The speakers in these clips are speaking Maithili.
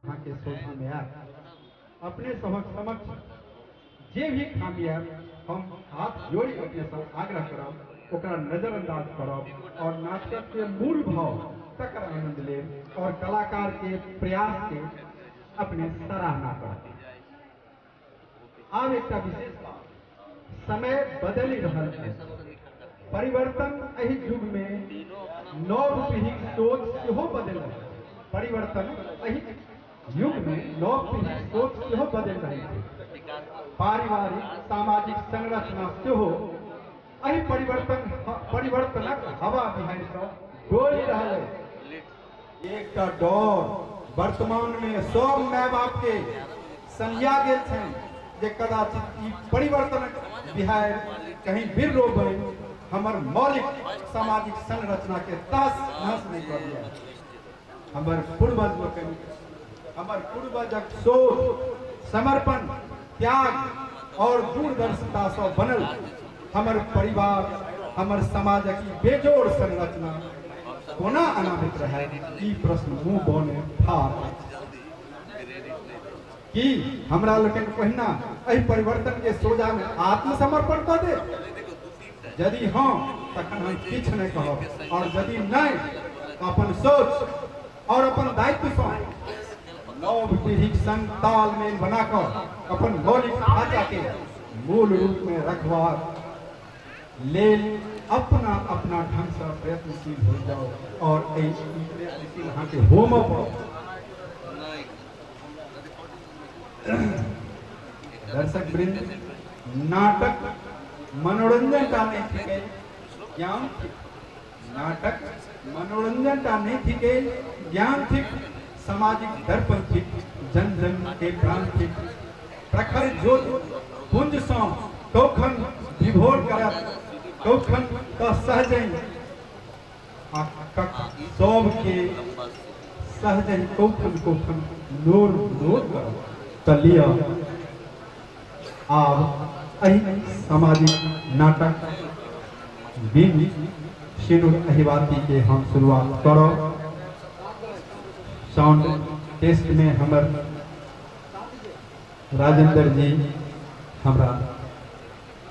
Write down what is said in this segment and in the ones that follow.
अहाँके सोझा में आयत। अपने सभक समक्ष जे भी खामी आयत, हम हाथ जोड़ि अपने सब आग्रह करब ओकरा नजरअंदाज करब और नाटक के मूल भाव तकर आनंद लेब और कलाकार के प्रयास के अपने सराहना करब। आब एकटा विशेष बात, समय बदलि रहल अछि। परिवर्तन एहि युग में नव पीढ़ीक सोच सेहो बदलि रहल अछि। परिवर्तन एहि युग में नव पीढ़ीक सोच सेहो बदलि रहल अछि। पारिवारिक सामाजिक संरचना सेहो एहि परिवर्तनक हवा बिहाड़ि सँ डोलि रहल अछि। एकटा डर वर्तमान में सब माय बाप के सन्हिया गेल छनि जे कदाचित ई परिवर्तनक बिहाड़ि कहीं बिर्रो बनि हमर मौलिक सामाजिक संरचना के तहस नहस नहीं कर दिया। हमर पूर्वज लोकनि, हमर पूर्वजक सोच, समर्पण, त्याग और दूरदर्शिता से बनल हमर परिवार, हमर समाजक ई बेजोड़ संरचना कोना अनामित रहे, ई प्रश्न मुँह बने ठाढ़ अछि। की हमरा लोकनि पहिना एहि परिवर्तन के सोझा में आत्मसमर्पण कऽ दे? यदि हाँ, तखन हम किछु नहीं कहब, और यदि नहीं तो अपन सोच और अपन दायित्व से नव पीढ़ीक संग तालमेल बनाकर अपन मौलिक ढांचा के मूल रूप में रखबाक लेल अपना अपना ढंग से प्रयत्नशील हो जाओ और एहि प्रयत्नशील अहाँके होमऽ पड़त। दर्शक वृंद, नाटक मनोरंजन टा नहीं थिकै, ज्ञान थिक। नाटक मनोरंजन टा नहीं थिकै, ज्ञान थिक, सामाजिक दर्पण थिक, जन जन के प्राण थिक। प्रखर ज्योत पुंज सँ कौखन विभोर करत, कौखन त सहजहि आ सबके सहजहि कौखन कौखन नोर नोर करत। त लिअ, आब एहि सामाजिक नाटक बिन सिनुर अहिवाती के हम शुरुआत करब। साउंड टेस्ट में हमर राजेंद्र जी हमरा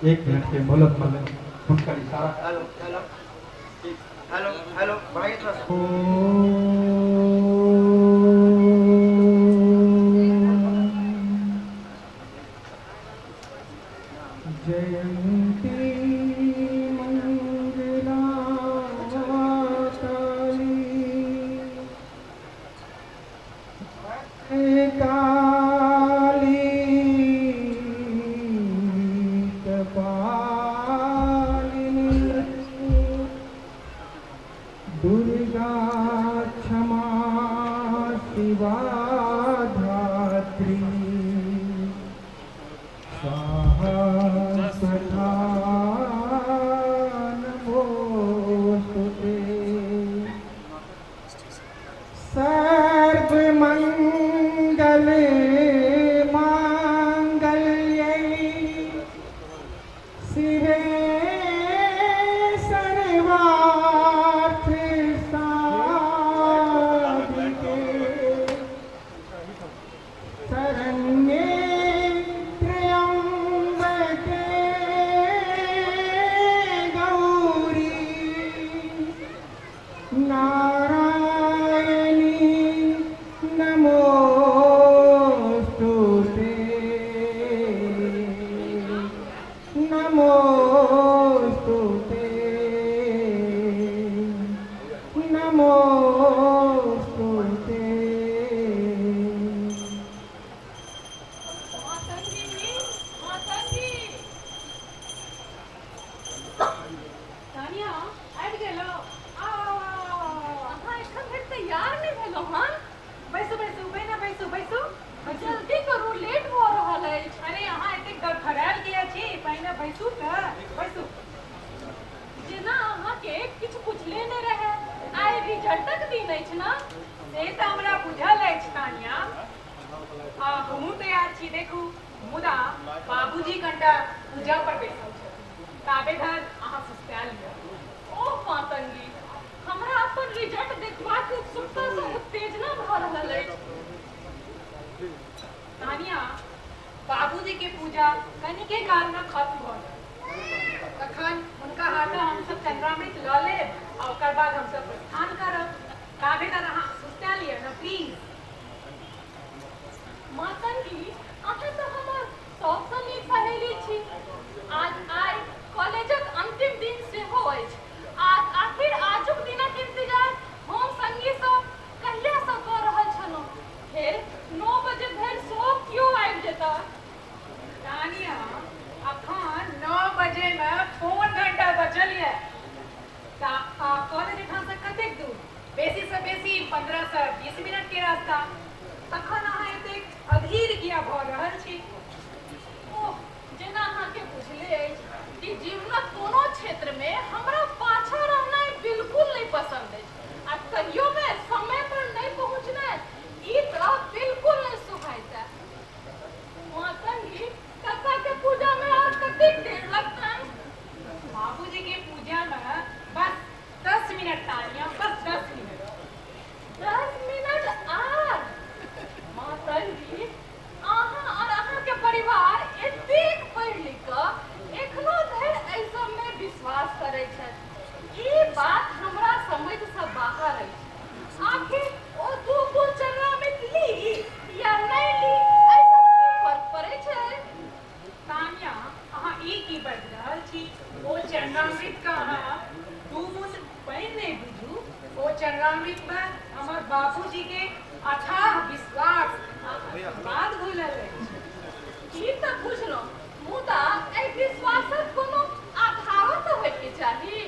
1 मिनट के मोहलत मिलल, हुनकर इशारा। हेलो हेलो हेलो हेलो, बढ़ाइए थोड़ा सा। जयंती मंगला काली काली कपालिनी दुर्गा क्षमा शिवा धात्री स्वाहा स्वधा नमोस्तुते। सर्वमंगल मांगल्ये शिवे सर्वार्थ साधिके शरण्ये त्र्यंबके गौरी नारायणी नमोस्तुते नमोस्तुते नमोस्तुते। मातंगी, मातंगी। तानिया, आबि गेलहुँ? अहाँ एखन धरि तैयार नहि भेलहुँ हन? बैसू बैसू बहिना, बैसू बैसू। जल्दी करू, लेट भऽ रहल अछि। अरे अहाँ एतेक धड़फड़ायल किया छी? पहिने बैसू तऽ बैसू। जेना अहाँके किछु बुझले नहि रहै। आइ रिजल्टक दिन अछि ने? से तऽ हमरा बुझल अछि तानिया, आ हमहूँ तैयार छी देखू, मुदा बाबूजी कनिटा पूजा पर बैसल छथि, ताबे धरि अहाँ सुस्ता लिअ। ओ मातंगी, हमरा अपन रिजल्ट देखबाक उत्सुकता सँ उत्तेजना भऽ रहल अछि। तानिया, बाबूजी के पूजा कनिके काल में खत्म भऽ जायत। तखन हुनका हाथ हमसब चन्द्रामृत लऽ लेब आ ओकर बाद हमसब प्रस्थान करब। ताबे धरि अहाँ सुस्ता लिअ ने प्लीज। मातंगी, अहाँ तऽ हमर सबसँ नीक सहेली छी। आज आइ कॉलेजक अंतिम दिन सेहो अछि। आ आखिर आजुक दिनक इंतजार हम संगी सब कहियासँ कऽ रहल छलहुँ। फेर 9 बजे धरि सब केओ आबि जेता। तानिया, अखन 9 बजे में पौन घंटा बचल यऽ। कॉलेज एठाम से कतेक दूर? बेसी से बेसी 15 से 20 मिनट के रास्ता। तखन अहाँ एतेक अधीर किया भऽ रहल छी? ओह, जेना अहाँके बुझले अछि कि जीवनक कोनो क्षेत्रमे हमरा पाछाँ रहनाइ बिल्कुल नहि पसन्द अछि आ कहियो मे समय पर नहि पहुँचनाइ ई तऽ बिल्कुल नहि सोहाइत। मातंगी, कक्का के पूजा में और कतेक देर लगतनि? बाबूजी के पूजा में बस 10 मिनट तानिया, बस 10 मिनट। 10 मिनट आर? मातंगी, अहाँ और अहाँके परिवार एतेक पढ़ि लिख कऽ एखनो धरि एहि सबमे विश्वास करै छथि, ई बात हमरा समझ से बाहर अछि। आखिर ओ दू बूंद चरणामृत ली या नहि ली, एहि सब की फर्क पड़ै छै? तानिया, अहाँ ई की बाजि रहल छी? ओ चरणामृत के अहाँ दू बूंद पानि नहि बुझू। ओ चरणामृत में हमर बाबूजी के अथाह विश्वास आ आशीर्वाद घुलल अछि। ई तऽ बुझलहुँ, मुदा एहि विश्वासक कोनो आधारो तऽ होइके चाही।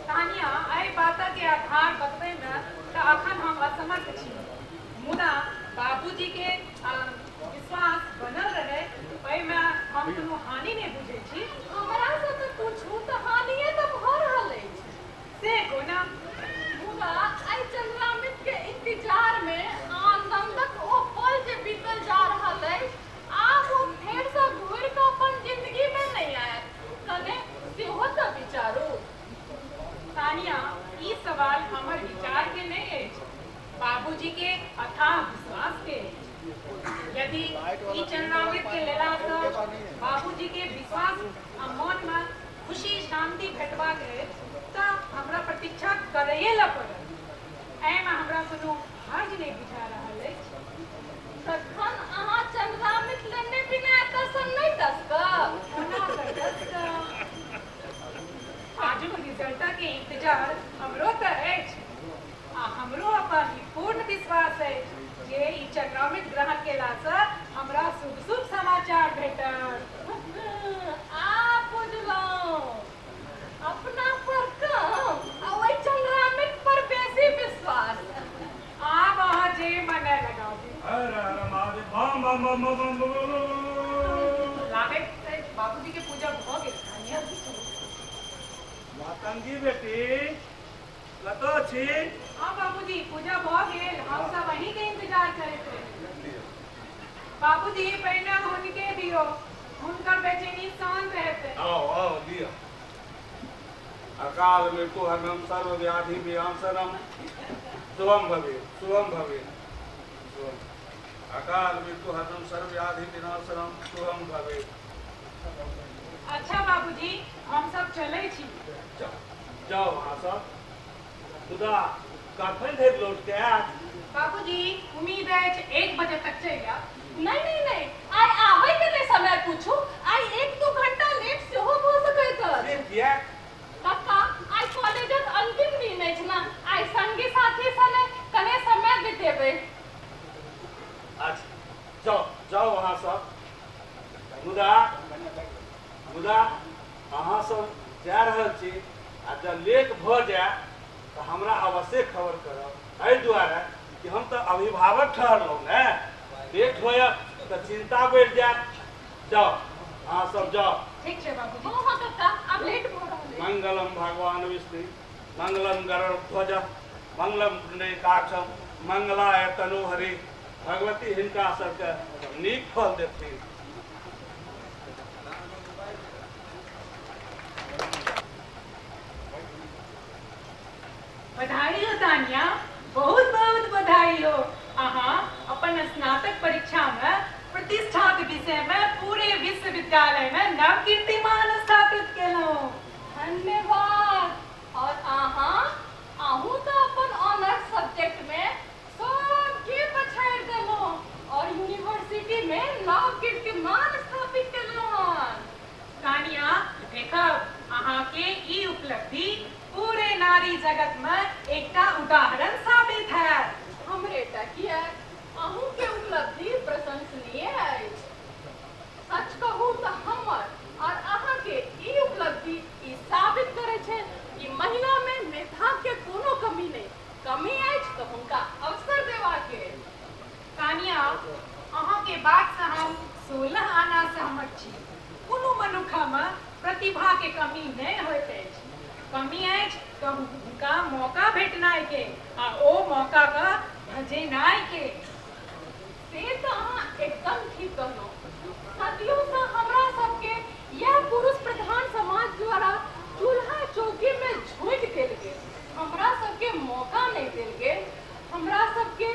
तानिया, एहि बातक के आधार बतबै में तऽ अखन हम असमर्थ छी, मुदा बाबूजी के विश्वास बनल रहे ओहिमे हम कोनो हानि नहि बुझै छी। हमरा से तऽ पूछू तऽ हानिये तऽ भऽ रहल अछि। से कोना? मुदा एहि चंद्रामृत के इंतजार में आनंदक ओ पल जे बीतल जा रहल अछि, आब ओ फेर से घुरि कऽ अपन जिंदगी में नहि आयत। कने सेहो तऽ विचारू। तानिया, ई सवाल हमर विचार के नहि अछि, बाबूजी के अथाह विश्वास के अछि। यदि ई चरणामृत के लेलासँ बाबूजी के विश्वास आ मन में खुशी शांति भेटबाक अछि तऽ हमरा प्रतीक्षा करैए लए पड़त। एहिमे हमरा कोनो हर्ज नहि बुझा रहल अछि। तखन अहाँ चंद्रामृत लेने बिना एतऽसँ नहि टसकब? कोना कऽ टसकब? आजुक रिजल्ट के इंतजार हमरो तऽ अछि आ हमरो अपन ई पूर्ण विश्वास अछि जे ई चरणामृत ग्रहण केलासँ हमरा शुभ शुभ समाचार भेटत। आ बुझलहुँ, अपना पर कम आ ओहि चंद्रामृत पर बेसी विश्वास। आब अहाँ जे मने लगाबू। हर हर महादेव, बम बम बम बम बम बम बम। लागैत अछि बाबूजी के पूजा भऽ गेल। तानिया। मातंगी बेटी, कतऽ छी? हाँ बाबूजी, पूजा भऽ गेल। हम सब अहीं के इंतजार करैत रही। बाबूजी, पहिने हुनके दियौ, हुनकर बेचैनी शांत हेतै। आओ आओ, दिअ। अकाल मृत्यु हरणम सर्व व्याधि विनाशनम, शुभम भवे, शुभम भवे, शुभम। अकाल मृत्यु हरणम सर्व व्याधि विनाशनम, शुभम भवे। अच्छा बाबूजी, हम सब चलै छी। जाओ जाओ अहाँ सब, मुदा कखन धरि लौट के आयब? बाबूजी, उम्मीद अछि 1 बजे तक चलि आयब। नहि नहि नहि, आइ आबै के नहि समय पूछू, आइ 1-2 घंटा लेट सेहो भऽ सकैत अछि। से किएक? कक्का, आइ कॉलेजक अंतिम दिन अछि ने, आइ संगी साथी सने कने समय बितेबै। अच्छा, जाओ जाओ अहाँ सब, मुदा मुदा अहाँ सब जा रहल छी आ जब लेट भऽ जाय तऽ हमरा अवश्य खबर करब, एहि दुआरे कि हम तऽ अभिभावक ठहरलहुँ ने, लेट होयत तऽ चिंता बढ़ि जायत। जाओ अहाँ सब जाओ। ठीक छै बाबूजी। हँ हँ कक्का, आब लेट भऽ रहल अछि। मंगलम भगवान विष्णु, मंगलम गरुड़ ध्वज, मंगलम पुण्डरीकाक्षम, मंगलाय तनोहरि। भगवती हिनका सबके नीक फल देथिन। बधाई हो तानिया, बहुत बहुत बधाई हो। अहाँ अपन स्नातक परीक्षा में प्रतिष्ठा के विषय में पूरे विश्वविद्यालय में नव कीर्तिमान स्थापित केलहुँ। धन्यवाद। और अहाँ अहूँ तऽ अपन ऑनर्स सब्जेक्ट में सबके पछाड़ि देलहुँ और यूनिवर्सिटी में नव कीर्तिमान स्थापित केलहुँ हन। तानिया देखब अहाँ के ई उपलब्धि पूरे नारी जगत में एकटा उदाहरण साबित हैत। हमरे टा किया, अहूँ के उपलब्धि प्रशंसनीय अछि। सच कहू तऽ हमर और अहाँ के ई उपलब्धि ई साबित करै छै कि महिला में मेधा के कोनो कमी नहि, कमी अछि तऽ हुनका अवसर देबाके। तानिया अहाँ के बात से हम 16 आना सहमत छी। कोनो मनुखा में प्रतिभा के कमी नहीं होइत अछि, कमी अछि तऽ हुनका मौका भेटनाइ के आ ओ मौका के भजेनाइ के। से तऽ अहाँ एकदम ठीक कहलहुँ। सदियों से हमरा सबके यह पुरुष प्रधान समाज द्वारा चूल्हा चौकी में झोंकि देल गेल, हमरा सबके मौका नहीं देल गेल, हमरा सबके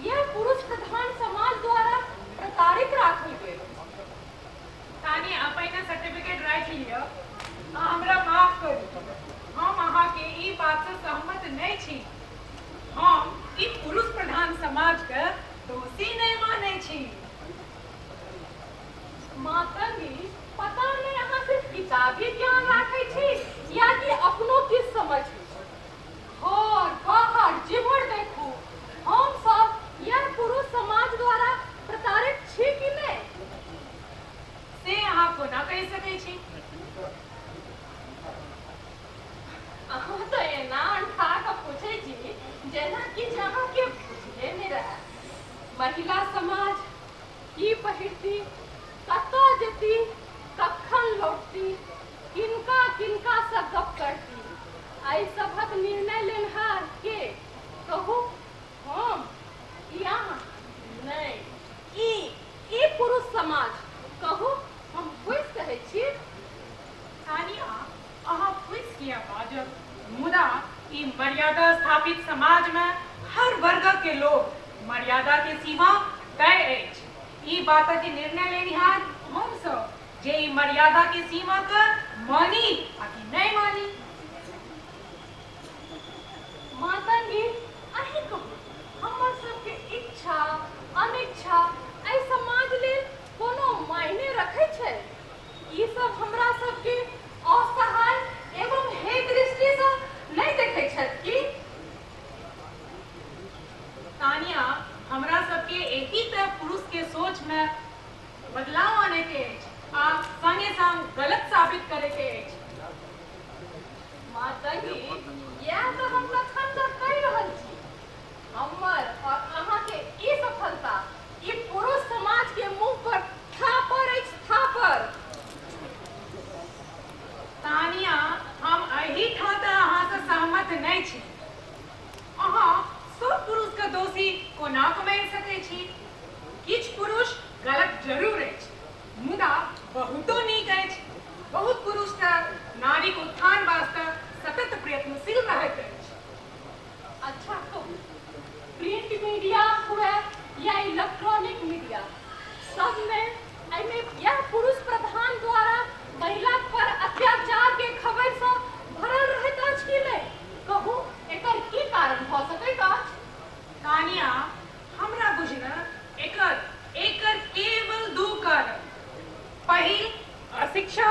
यह पुरुष प्रधान समाज द्वारा प्रताड़ित राखल गेल। तानिया पहिने सर्टिफिकेट राखि लिअ आ हमरा माफ करू, हम अहाँ के ई बात से सहमत नहीं छी। हम ई पुरुष प्रधान समाज के दोषी नहीं मानै छी। मातंगी, पता नहीं अहाँ सिर्फ किताबी ज्ञान राखै छी या कि अपनो किछु समझ छी। घर बाहर जिम्हर देखू हम सब यह पुरुष समाज द्वारा प्रताड़ित छी कि नहि? से अहाँ कोना कहि सकै छी? अहाँ तऽ एना अंठा कऽ पूछै छी जेना किछु अहाँके बुझले नहि रहए। महिला समाज की पहिरती, कतऽ जेती, कखन लौटती, किनका किनका से गप करती, एहि सभक निर्णय लेनहार के? कहू, हम कि अहाँ? नहि, ई ई पुरुष समाज। कहू, हम फूसि कहै छी? तानिया अहाँ फूसि किया बाजब, मुदा ई मर्यादा स्थापित समाज में हर वर्ग के लोग मर्यादा के सीमा तय अछि। ई बात के निर्णय लेनिहार हम सब जे ई मर्यादा के सीमा के मानी आ कि नहीं मानी। मातंगी, अहीं कहू, हमर सबके इच्छा अनिच्छा एहि समाज लेल कोनो मायने रखै छै? ई सब हमरा सबके असहाय एवं हेय दृष्टिसँ नहि देखै छथि की? तानिया हमरा सबके एही तऽ पुरुष के सोच में बदलाव आने के अछि आ संगे संग गलत साबित करे के अछि। मातंगी, इएह तऽ हम तखन से कहि रहल छी। हमर और अहाँके ई सफलता ई पुरुष समाज के मुंह पर थापड़ अछि, थापड़। तानिया हम एही ठाम तऽ अहाँ से सहमत नहीं छी। अहाँ सब पुरुष के दोषी कोना के मानि सकै छी? किछु पुरुष गलत जरूर अछि, मुदा बहुतो नीक अछि। बहुत पुरुष तऽ नारीक उत्थान वास्ते सतत प्रयत्नशील रहैत अछि। अच्छा कहू, प्रिंट मीडिया हुए या इलेक्ट्रॉनिक मीडिया, सबमे एहिमे यह पुरुष प्रधान द्वारा महिला पर अत्याचार के खबर से भरल रहैत अछि कि नहि? कहू, एकर की कारण भऽ सकैत अछि? तानिया हमरा बुझना एकर एकर केवल दू कारण, पहिल अशिक्षा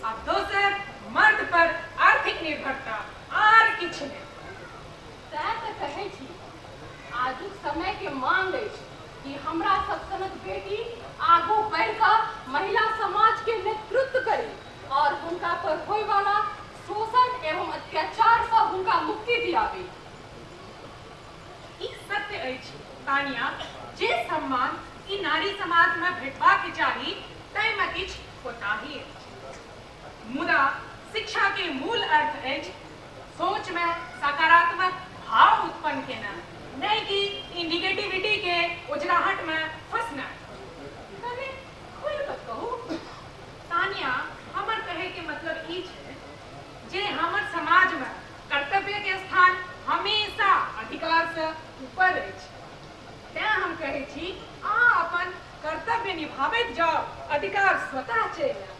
आ दोसर मर्द पर आर्थिक निर्भरता, आर किछु नहि। तैं तऽ कहै छी आजुक समय के मांग अछि कि हमरा सब सनक बेटी आगू बढ़ि कऽ महिला समाज के नेतृत्व करी और हुनका पर होय वाला शोषण एवं अत्याचार से हुनका मुक्ति दियाबी। ई सत्य अछि तानिया, जे सम्मान ई नारी समाज में भेटबाक चाही ताहिमे किछु कोताही अछि। मुदा शिक्षा के मूल अर्थ अछि सोच में सकारात्मक भाव उत्पन्न केना, नहीं कि ई निगेटिविटी के उजराहट में फंसना। कने खोलि कऽ कहू। तानिया हमर कहे के मतलब ई छै जे हमर समाज में कर्तव्य के स्थान हमेशा अधिकार से ऊपर अछि। तैं हम कहै छी अहाँ अपन कर्तव्य निभाबै स्वतः चलि आयत।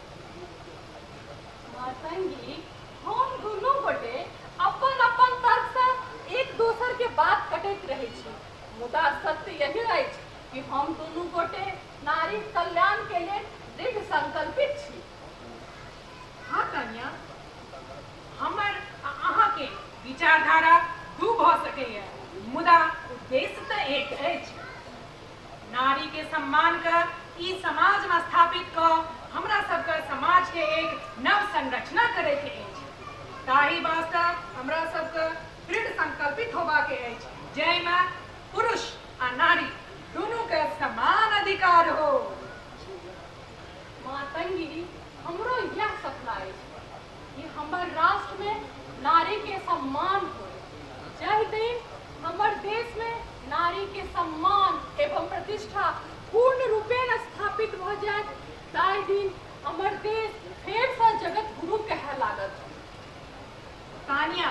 मातंगी, हम दुनू गोटे अपन अपन तर्कसँ एक दोसर के बात कटैत रहै छी, मुदा सत्य यही अछि कि हम दुनू गोटे नारी कल्याण के लेल दृढ़ संकल्पित छी। हाँ तानिया, हमर आ अहाँके विचारधारा दू भऽ सकैए, मुदा उद्देश्य तऽ एक अछि। नारी के सम्मान के ई समाज में स्थापित कऽ हमरा सबके समाज के एक नव संरचना करे के अछि। ताहि वास्ते हमरा सबके दृढ़ संकल्पित होबाके अछि, जाहिमे पुरुष आ नारी दुनू के समान अधिकार हो। मातंगी, हमरो यह सपना अछि कि हमर राष्ट्र में नारी के सम्मान हो। जाहि दिन हमर देश में नारी के सम्मान एवं प्रतिष्ठा पूर्ण रूपेण स्थापित भऽ जायत, ताहि दिन हमर देश फेरसँ जगत गुरु कहय लागत। तानिया,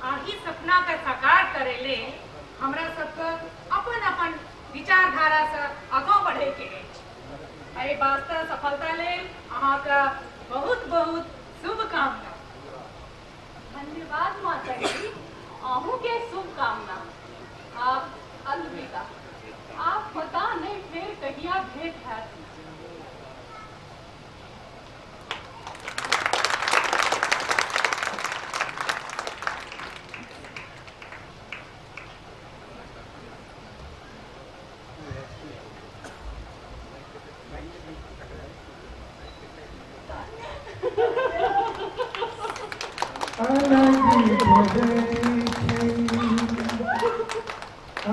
आही सपना के साकार करे लेल हमरा सबके अपन अपन विचारधारा से आगाँ बढ़े के अछि। एहि वास्ते सफलता लेल अहाँके बहुत बहुत शुभकामना। धन्यवाद माताजी, अहूँ के शुभकामना। आप अलविदा। आप पता नहीं फेर कहिया भेंट हैत। अलग डगै छै,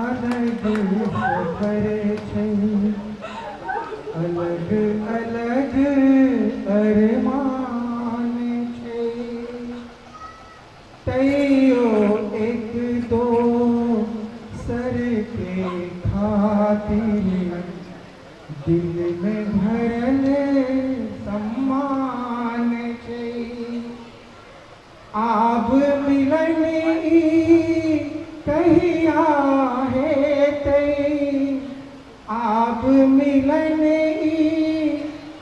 अलग सफर छै, अलग अलग अरमान छै, तैयो एक दोसर के खातिर दिल में भरल सम्मान छै। आब मिलन ई कहिया हेतै, आब मिलन ई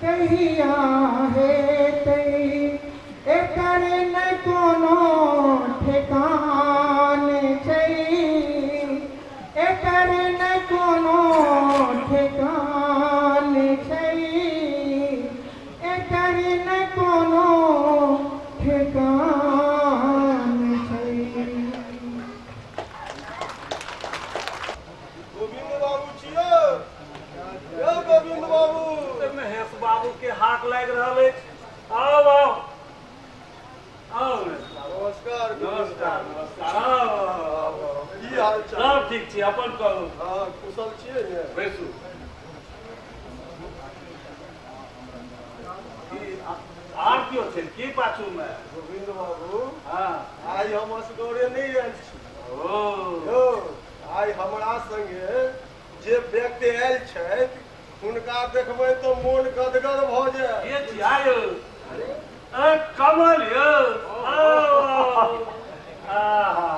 कहिया हेतै, एकर न कोनो ठेकान छै, एकर न कोनो ठेकान छै, एकर न कोनो ठेकान छै। गोविंद बाबू छियो यौ, गोविंद बाबू। महेश बाबू के हाक लागि रहल अछि। आउ आउ आउ। नमस्कार। नमस्कार नमस्कार, आउ आउ, आउ। की हाल चाल? सब ठीक छी, अपन कहू। हाँ, कुशल छियै ने? बैसू। की आर केओ छै की पाछू मे? गोविंद बाबू, हाँ। आइ हम असगरे नहि आयल छी। ओ। यौ, आइ हमरा संगे जे व्यक्ति आयल छथि हुनका देखबै तऽ मोन गदगद भऽ जायत। के छी आयो? ए कमल यौ, आउ आहा।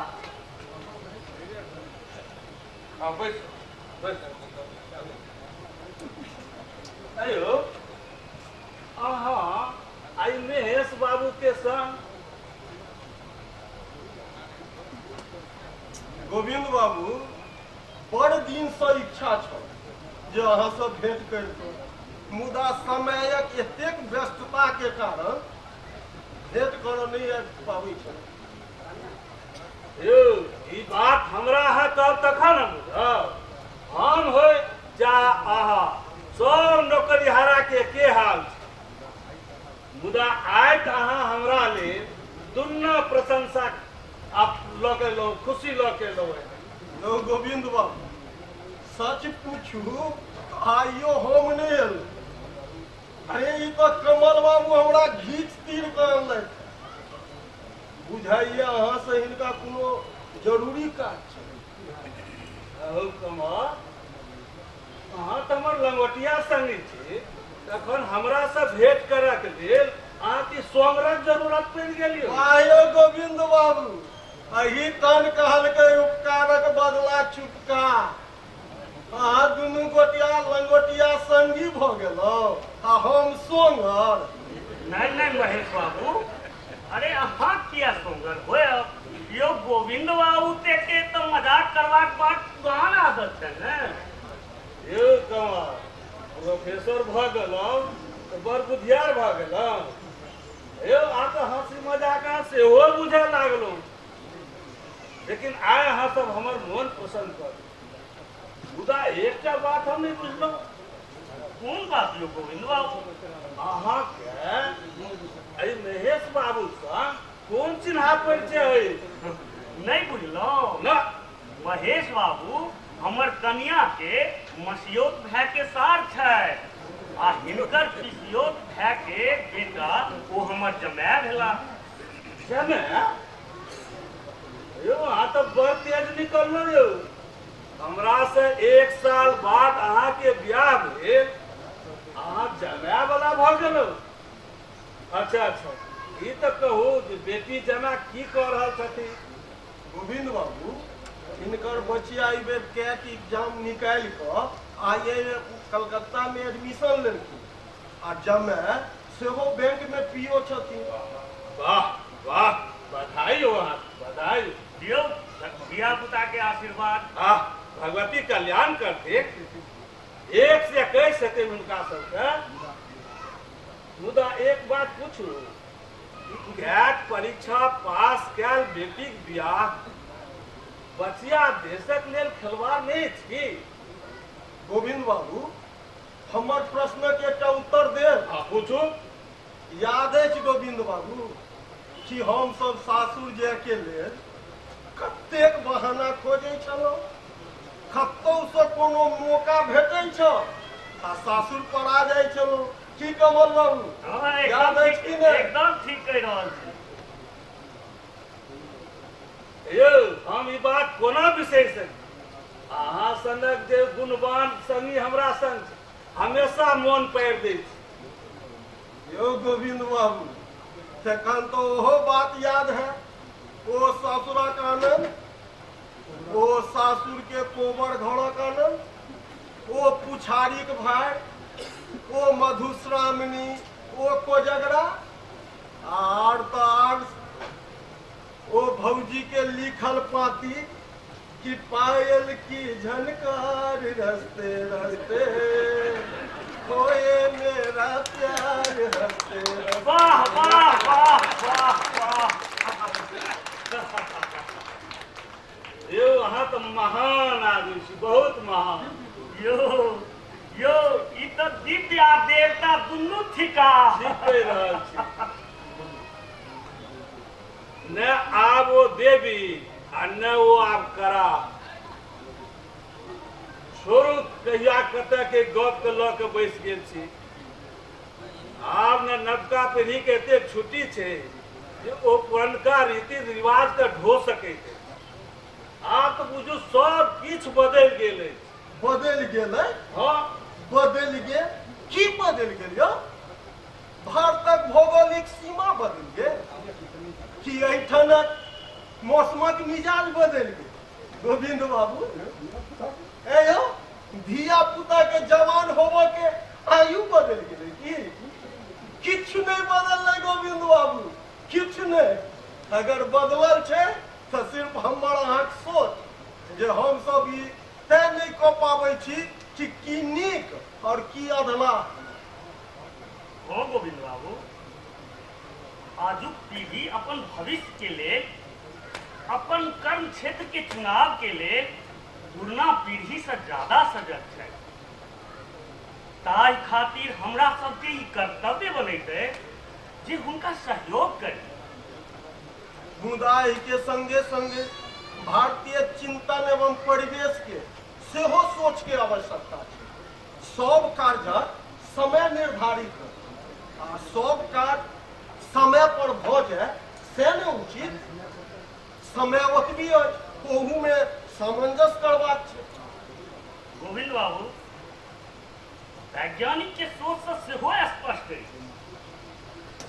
हाँ, बैस बैस। अयो, अहाँ आइ महेश बाबू के संग? गोविंद बाबू, बड़ दिनसँ इच्छा छल जे अहाँसँ भेंट करितहुँ, मुदा समयक एतेक व्यस्तताके कारण भेंट करऽ नहि आबि पाबै छल। यौ, ई बात हमरा अहाँ कहब तखन हम बुझब। हम होइ जा अहाँ, सब नौकरिहारा के के हाल छै। मुदा आइ तऽ अहाँ हमरा लेल दुन्ना प्रशंसा आप लऽ के एलहुँ, खुशी लऽ के एलहुँ। यौ गोविंद बाबू, सच पूछू तऽ आइयो हम नहि एलहुँ। अरे, ई तऽ कमल बाबू हमरा घीच तीर कऽ अनलथि। बुझाइए अहाँसँ हिनका कोनो जरूरी काज छै। अहो कमल, अहाँ तऽ हमर लंगोटिया संगी छी, तखन हमरासँ भेंट करऽके लेल अहाँके सोमरक जरूरत पड़ि गेल यौ? वाह यौ गोविंद बाबू, अही तन कहलकै उपकारक बदला चुपका। अहाँ दुनू गोटिया लंगोटिया संगी भऽ गेलहुँ आ हम सोंगर। नहि नहि महेश बाबू, अरे अहाँ किया सोंगर होयब यौ? गोविंद बाबू के तऽ मजाक करबाक बात पुरान आदत छै ने। यौ कमल, प्रोफेसर भऽ गेलहुँ तऽ बड़ बुधियार भऽ गेलहुँ यौ। अहाँ तऽ हँसी मजाक अहाँ सेहो बुझय लागलहुँ, लेकिन आइ अहाँ सब हमर मोन प्रसन्न कर। मुदा एकटा बात हम नहि बुझलहुँ। कोन बात यौ गोविंद बाबू? अहाँके एहि महेश बाबूसँ कोन चिन्हा परिचय अछि? नहि बुझलहुँ ना। महेश बाबू हमर कनिया के मसियौत भाय के सार छै आ हिनकर पिसियौत भाय के बेटा ओ हमर जमाय भेला। जमाय? यौ अहाँ तऽ बड़ तेज निकललहुँ यौ। हमरा से 1 साल बाद अहाँके बियाह भेल, अहाँ जमाय वाला भऽ गेलहुँ। अच्छा अच्छा, ई तऽ कहू जे बेटी जमाय की कऽ रहल छथिन? गोविंद बाबू, हिनकर बचिया एहि बेर कैट एग्जाम निकालि कऽ आई I Calcutta मे एडमिशन लेलखिन आ जमाय सेहो बैंक मे पीओ छथिन। वाह वाह, बधाई हो अहाँके, बधाई हो। दियौ धिया पुता के आशीर्वाद। आह, भगवती कल्याण करथिन। 1 से 21 हेतै हुनका सबके। मुदा एक बात पूछू, कैट परीक्षा पास कयल बेटीक बियाह बचिया देशक लेल खेलवाड़ नहि छी? गोविंद बाबू, हमर प्रश्नक एकटा उत्तर देब? हँ, पूछू। याद अछि गोविंद बाबू कि हम सब सासुर जायके लेल कतेक बहाना खोजै छलहुँ? कतहुसँ कोनो मौका भेटै छल आ सासुर पड़ा जाइ छलहुँ। की कमल बाबू, हँ, याद एकदम अछि ठीक, कि नहि? एकदम ठीक कहि रहल छी। यौ हम ई बात कोना बिसरि सकी? अहाँ सनक जे गुणवान संगी हमरा संग छै, हमेशा मोन पारि दै छी। यौ गोविंद बाबू, तखन तऽ ओहो बात याद है, ओ सासुरक आनंद, ओ सासुर के कोबर घरक आनंद, ओ पुछारीक भाय, ओ मधुश्रावणी, ओ कोजगरा, आर तऽ आर ओ भौजी के लिखल पाती कि पायल की झनकार रस्ते रस्ते खोए मेरा प्यार हंसते रस्ते। वाह वाह वाह वाह वाह। यौ अहाँ तऽ महान आदमी छी, बहुत महान। यौ यौ, ई तऽ दिव्य आ देवता दुनू थिका। ठीक कहि रहल छी। ने आब ओ देवी आ ने ओ आब करा। छोड़ू, कहिया कतऽ के गप के लऽ के बैस गेल छी। आब ने नवका पीढ़ी के एते छुट्टी छै जे ओ पुरनका रीति रिवाज के ढो सकैत अछि। आब तऽ बुझू सब किछु बदलि गेल अछि। बदलि गेलै? हँ। बदलि गेल? की बदलि गेल यौ? भारतक भौगोलिक सीमा बदलि गेल कि एहिठामक मौसमक मिजाज बदलि गेल? गोविंद बाबू, ए यौ, धिया पुता के जवान होबऽ के आयु बदलि गेलै की? किछु नहि बदललै गोविंद बाबू, किछु नहि। अगर बदलल छै तऽ सिर्फ हमर अहाँके सोच जे हमसब ई तय नहि कऽ पाबै छी कि की नीक आओर की अधलाह। हँ गोविंद बाबू, आजुक पीढ़ी अपन भविष्य के लेल, अपन कर्म क्षेत्र के चुनाव के लेल पुरना पीढ़ी से ज्यादा सजग छै। ताहि खातिर हमरा सबके ई कर्तव्य बनैत अछि जे हुनका सहयोग करी। मुदा एहिके संगे संगे भारतीय चिंतन एवं परिवेश के सेहो सोच के आवश्यकता छै। सब कार्यक समय निर्धारित हो आ सब कार्य समय पर भऽ जाय से ने उचित। समय ओतबी अछि, ओहूमे सामंजस्य करबाक छै। गोविंद बाबू, वैज्ञानिक के सोच से सेहो स्पष्ट अछि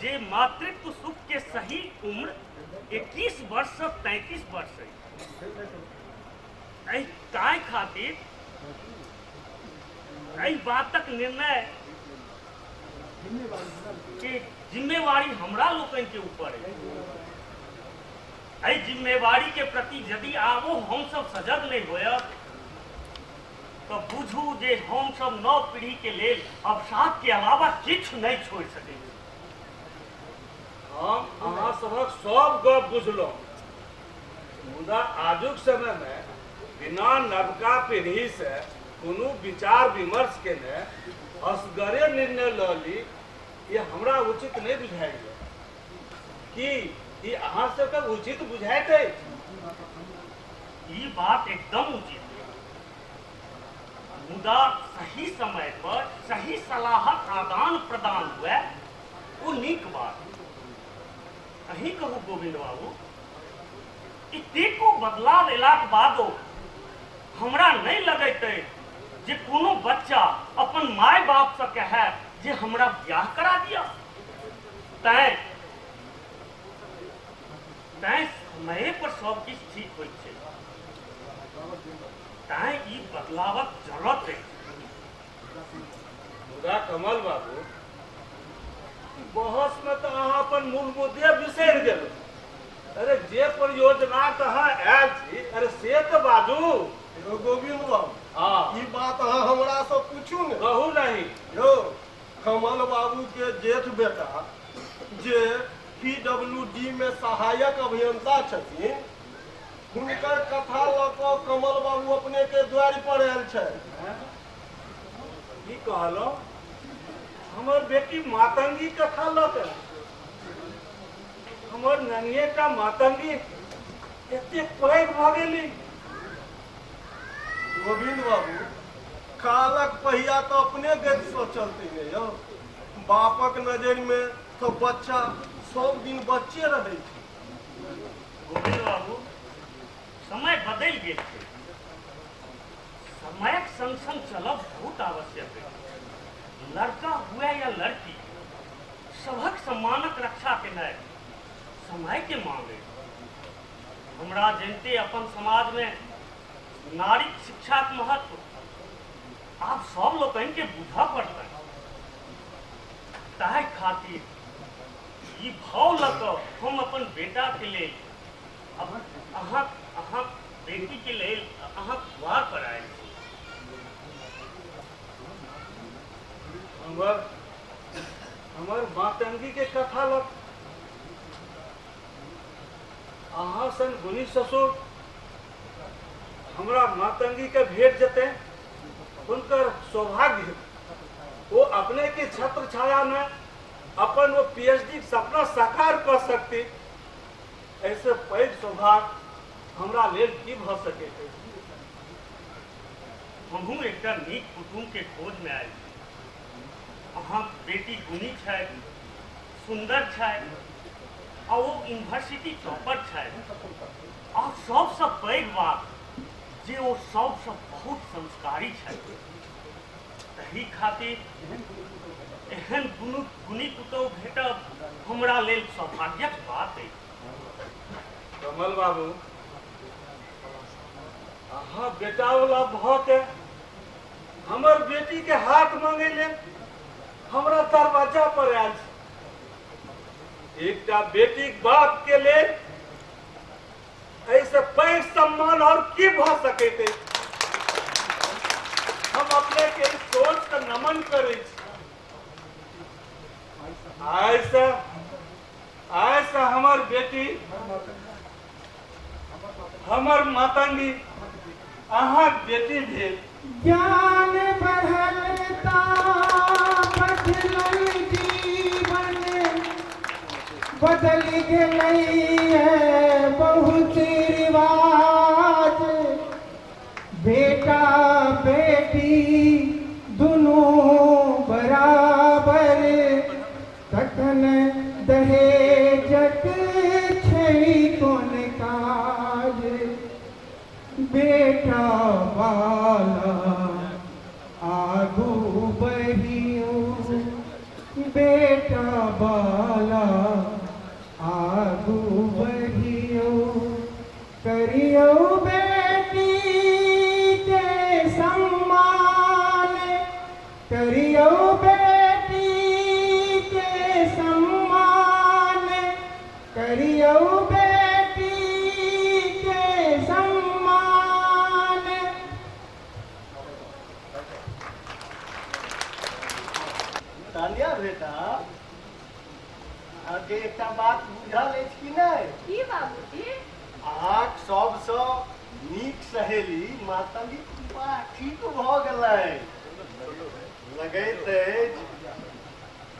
जे मातृत्व सुख के सही उम्र 21 वर्ष से 33 वर्ष अछि। एहि ताहि खातिर एहि बातक निर्णय के जिम्मेवारी हमरा लोकनि के ऊपर अछि। एहि जिम्मेवारी के प्रति यदि आबो हमसब सजग नहि होयब तऽ बुझू जे हमसब नव पीढ़ी के लेल अवसाद के अलावा किछु नहि छोड़ि सकैत छी। हम अहाँ सभक सब गप बुझलहुँ, मुदा आजुक समय मे बिना नवका पीढ़ी से कोनो विचार विमर्श केने असगरे निर्णय लऽ ली, ई हमरा उचित नहि बुझाइए। की ई अहाँ सबके उचित बुझाइत अछि? ई बात एकदम उचित अछि, मुदा सही समय पर सही सलाहक आदान प्रदान हुए ओ नीक बात। अहीं कहू गोविन्द बाबू, एतेको बदलाव एलाक बादो हमरा नहि लगैत अछि जे कोनो बच्चा अपन माय बापसँ कहए जे हमरा बियाह करा दिअ। तैं तैं समय पर सब किछु ठीक होइत छै, तैं ई बदलावक जरूरत अछि। मुदा कमल बाबू, बहस में तऽ अहाँ अपन मूल मुद्दे बिसरि गेलहुँ। अरे जे परियोजना अहाँ आयल छी, अरे से तऽ बाजू। यौ गोविंद बाबू, हँ, ई बात अहाँ हमरा से पूछू ने। कहू नहीं। यौ कमल बाबू के जेठ बेटा जे PWD में सहायक अभियंता छथिन, हुनकर कथा लऽ कऽ कमल बाबू अपने के द्वारि पर आयल छथि। की कहलहुँ? हमर बेटी मातंगी कथा लऽ कऽ? हमर ननिएटा मातंगी एतेक पैघ भऽ गेली? गोविंद बाबू, कालक पहिया तऽ अपने गतिसँ चलते ने यौ। बापक नजरिमे तऽ बच्चा सब दिन बच्चे रहै छै। गोविंद बाबू, समय बदलि गेल छै, समयक संग संग चलब बहुत आवश्यक अछि। लड़का हुए या लड़की, सभक सम्मानक रक्षा केनाइ समय के मांग अछि। हमरा जनिते अपन समाज में नारीक शिक्षाक महत्व आब सब लोकनि के बुझऽ पड़तनि। ताहि खातिर ई भाव लऽ कऽ हम अपन बेटा के लेल, अहाँ अहाँ बेटी के लेल अहाँक द्वार पर आयल छी। हमर हमर मातंगी के कथा लग अहाँ सन गुणी ससुर हमरा मातंगी के भेट जेतै, हुनकर सौभाग्य। वो अपने के छत्र छाया में अपन वो PhD के सपना साकार कर सकती, ऐसे पैघ सौभाग्य हमरा लेल की भऽ सकैत अछि। हमहूँ एकटा नीक कुटुम्ब के खोज में आयल छी। अहाँक बेटी गुणी छथि, सुन्दर छथि आ ओ यूनिवर्सिटी टॉपर छथि, आ सबसँ पैघ बात जे ओ सबसँ बहुत संस्कारी छथि। तही खातिर एहन गुणी पुतहु भेटब हमरा लेल सौभाग्यक बात अछि। कमल बाबू, अहाँ बेटा वाला भऽ के हमर बेटी के हाथ मांगे लेल हमरा दरवाजा पर आयल छी। एकटा बेटीक बाप के लेल एहिसँ पैघ सम्मान और की भऽ सकैत अछि। हम अपने के ई सोच के नमन करै छी। आइ से हमर बेटी, हमर मातंगी अहाँक बेटी भेल। ज्ञान बढ़ल ता बदलल जीवन, बदल गेलै बहुत रिवाज। बेटा बेटी दुनू बराबर, तखन दहेजक छै कोन काज? बेटा वाला आगू बढ़ियो, बेटा वाला आगू बढ़ियो, करियो बेटी के सम्मान। अहाँके एकटा बात बुझल अछि कि नहि? की बाबूजी? अहाँक सबसँ नीक सहेली मातंगीक विवाह ठीक भऽ गेलै। लगैत अछि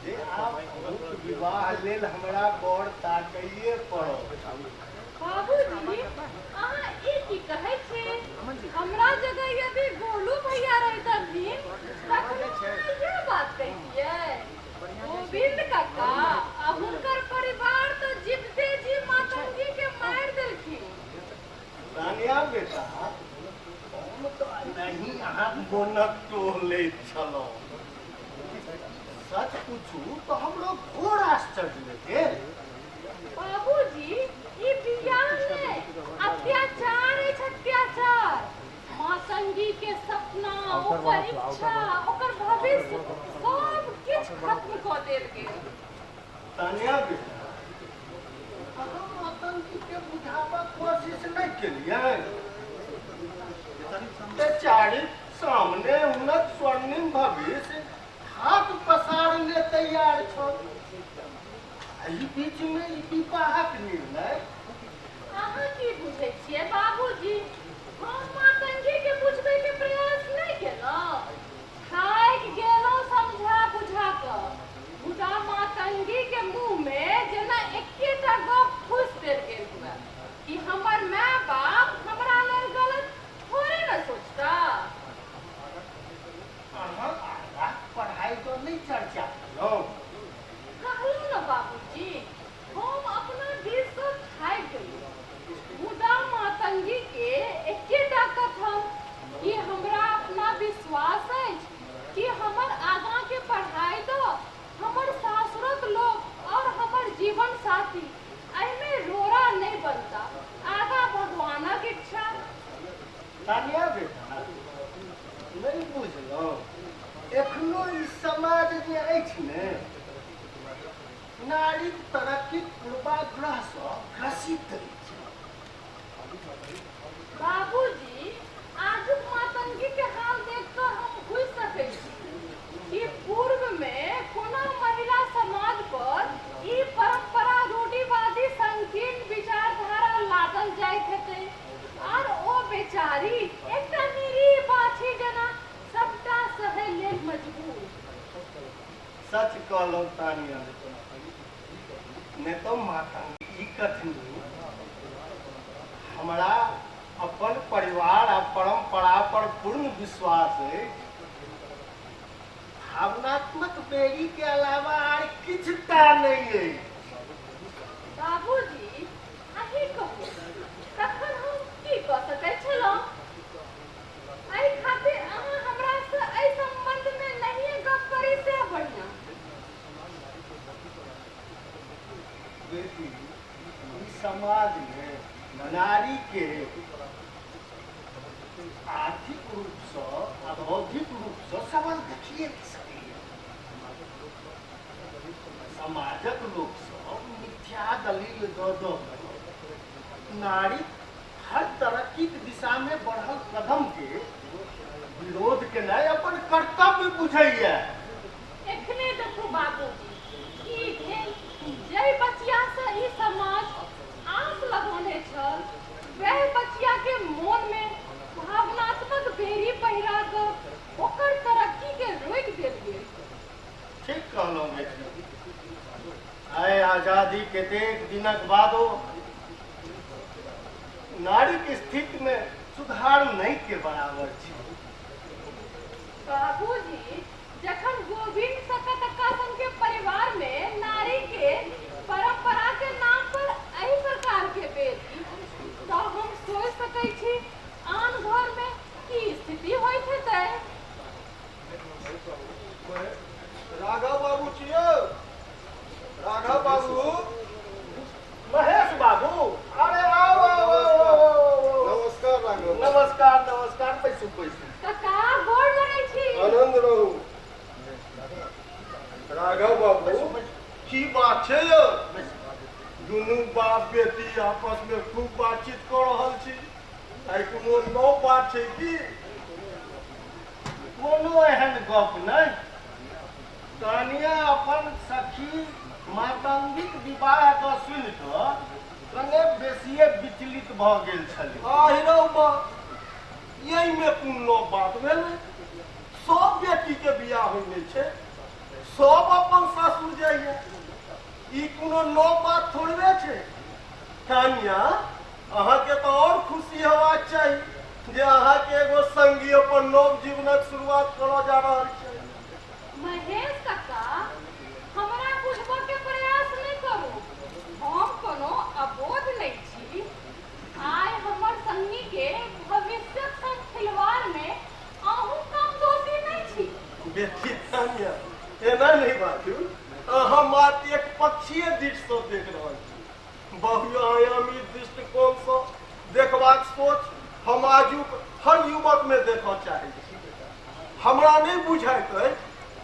जे आब अहूँक विवाह लेल हमरा बर ताकैये पड़त। बाबूजी, अहाँ ई की कहै छी? हमरा जगह यदि गोलू भैया रहितथिन तखनो अहाँ इएह बात कहितियै? गोविंद काका आ हुनकर परिवार तऽ जीविते जी मातंगी के मारि देलखिन। तानिया बेटा, हम तऽ नहि अहाँक मोनक टोह लैत छलहुँ। सच पूछू तऽ हमरो घोर आश्चर्य भेल। बाबूजी, ई बियाह नहि, अत्याचार अछि, अत्याचार। मातंगी के सपना, ओकर इच्छा, ओकर भविष्य सब किछु खत्म कऽ देल गेल। तानिया बेटा, अहाँ मातंगी के बुझाबक कोशिश नहि केलियै? बेचारीक सामने हुनक स्वर्णिम भविष्य हाथ पसारने तैयार छल। एहि बीच मे ई विवाहक निर्णय। अहाँ की बुझै छियै बाबूजी? हम मातंगी के बुझबै के प्रयास नहि केलहुँ। थाकि गेलहुँ समझा बुझा कऽ। मुदा मातंगी के मुँह मे जेना एकेटा गप ठूसि देल गेल हुए कि हमर माय बाप हमरा लेल गलत थोड़े ने सोचता। अहाँ आगाँ पढ़ाई पर नहि चर्चा केलहुँ? कहलहुँ ने बाबूजी, हम अपना दिससँ थाकि गेलहुँ। मुदा मातंगी के एकेटा कथन कि हमरा अपना विश्वास अछि कि हमर आगाँ के पढ़ाई दऽ हमर सासुरक लोक और हमर जीवन साथी एहिमे रोड़ा नहि बनता। आगाँ भगवानक इच्छा। तानिया बेटा, नहि बुझलहुँ, एखनो ई समाज जे अछि ने, नारीक तरक्कीक पूर्वाग्रहसँ ग्रसित अछि। बाबूजी, आजुक मातंगी के हाल देख कऽ हम बुझि सकै छी कि पूर्व मे कोना महिला समाज पर ई परंपरा रूढ़िवादी संकीर्ण विचारधारा लादल जाइत हेतै आर ओ बेचारी एकटा निरीह बाछी जेना सबटा सहै लेल मजबूर। सच कहलहुँ तानिया, नहि तऽ मातंगी कथनी हमरा अपन परिवार आ परंपरा पर पूर्ण विश्वास अछि। भावनात्मक बेरी के अलावा आर किछु टा नहि अछि। बाबूजी, अहीं कहू तखन हम की कऽ सकैत छलहुँ? एहि खातिर अहाँ हमरासँ एहि सम्बन्धमे नहिए गप करी से बढ़िआँ। बेटी, ई समाज मे नारी के आर्थिक रूपसँ आ बौद्धिक रूपसँ सबल देखिए नहि सकैए। समाजक लोक सब मिथ्या दलील दऽ दऽ कऽ नारी हर तरक्कीक दिशा मे बढ़ल कदम के विरोध केनाइ अपन कर्तव्य बुझैया। एखने देखू बाबूजी, की भेल? जाहि बचियासँ ई समाज आस लगौने छल, वएह बचिया के मोन मे भावनात्मक बेरी पहिरा कऽ ओकर तरक्की के रोकि देल गेल। ठीक कहलहुँ बेटी, आइ आजादी कतेक दिनक बादो नारीक स्थिति मे सुधार नहि के बराबर छै। बाबूजी, जखन गोविंद सकतक्का सन के परिवार मे नारी के परंपरा के नाम पर एहि प्रकार के बेरी, तऽ हम सोचि सकै छी आन घर मे की स्थिति होइत हेतै। राघव बाबू छियौ? राघव बाबू, महेश बाबू, अरे आओ आओ आओ आओ। नमस्कार राघव। नमस्कार नमस्कार, बैसू बैसू। काका, गोर लगै छी। आनंद रहू। राघव बाबू, की बात छै यौ? दुनू बाप बेटी आपस में खूब बातचीत कऽ रहल छी। आइ कोनो नव बात छै की? कोनो एहन गप नहि। तानिया अपन सखी मातंगीक विवाहके सुनि कऽ कने बेसिए विचलित भऽ गेल छलै। आहि रौ बा, एहिमे कोन नव बात भेलै? सब बेटीके बियाह होइ नहि छै, सब अपन सासुर जाइए, ई कोनो नव बात थोड़बे छै। तानिया, अहाँके तऽ आओर खुशी हेबाक चाही जे अहाँके एगो संगी अपन नव जीवनक शुरुआत करऽ जा रहल छै। महेश कक्का, हमरा बुझबऽ के प्रयास नहि करू। हम कोनो अबोध नहि छी। आइ हमर संगी के भविष्यक संग खिलवाड़ मे अहूँ कम दोषी नहि छी। बेटी तानिया, एना नहि बाजू। अहाँ मात्र एक पक्षीय दृष्टिसँ देख रहल छी। बहुआयामी दृष्टिकोणसँ देखबाक सोच हम आजुक हर युवकमे देखऽ चाहै छी। हमरा नहि बुझाइत अछि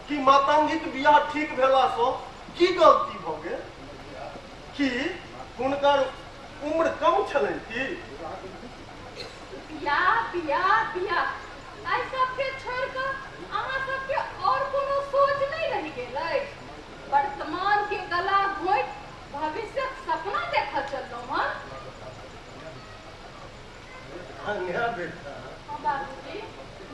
कि मातंगीक बियाह ठीक भेलासँ की गलती भऽ गेल। की हुनकर उम्र कम छलनि की? बियाह, बियाह, बियाह, एहि सबके छोड़ि कऽ अहाँ सबके आओर कोनो सोच नहि रहि गेल अछि? वर्तमान के गला घोंटि भविष्यक सपना देखऽ चललहुँ हँ? धन्य बेटा। हँ बाबूजी।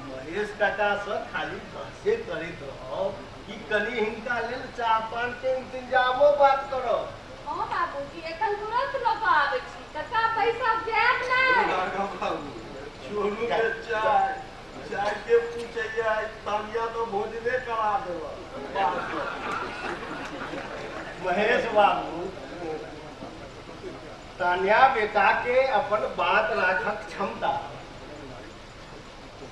महेश काकासँ खाली बहसे करैत रहब कि कनि हिनका लेल चाह पान के इंतजामो बात करब? हँ बाबूजी, एखन तुरंत लऽ कऽ आबै छी। कक्का बैसब, जायब नहि। राघव बाबू, छोड़ू ने चाय। चाय के पूछैया, आइ तानिया तऽ भोजने करा देलक। महेश बाबू, तान्या बेटाके अपन बात राखक क्षमता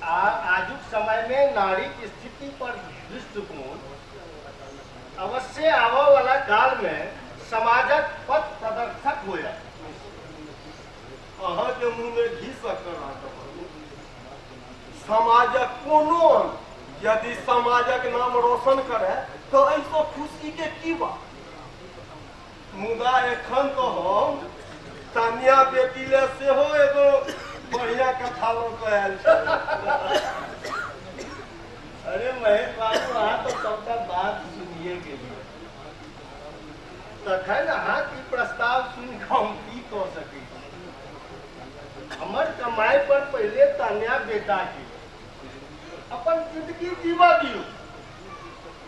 आ आजुक समयमे नारीक स्थिति पर दृष्टिकोण अवश्ये आबऽवला कालमे समाजक पथ प्रदर्शक होयत। अहाँके मुँहमे घी शक्कर राखब। समाजक कोनो अंग यदि समाजक नाम रोशन करे तऽ एहिसँ खुशीके की बात? मुदा एखन तऽ हम तानिया बेटी ले सेहो एगो बढ़िया कथा लऽ कऽ आयल छी। अरे महेश बाबू, अहाँ तऽ सबटा बात सुनिए गेलियै, तखन अहाँक ई प्रस्ताव सुनि कऽ हम की कऽ सकै छी? हमर कमाइ पर पहिले तान्या बेटाके अपन जिंदगी जीबऽ दियौ।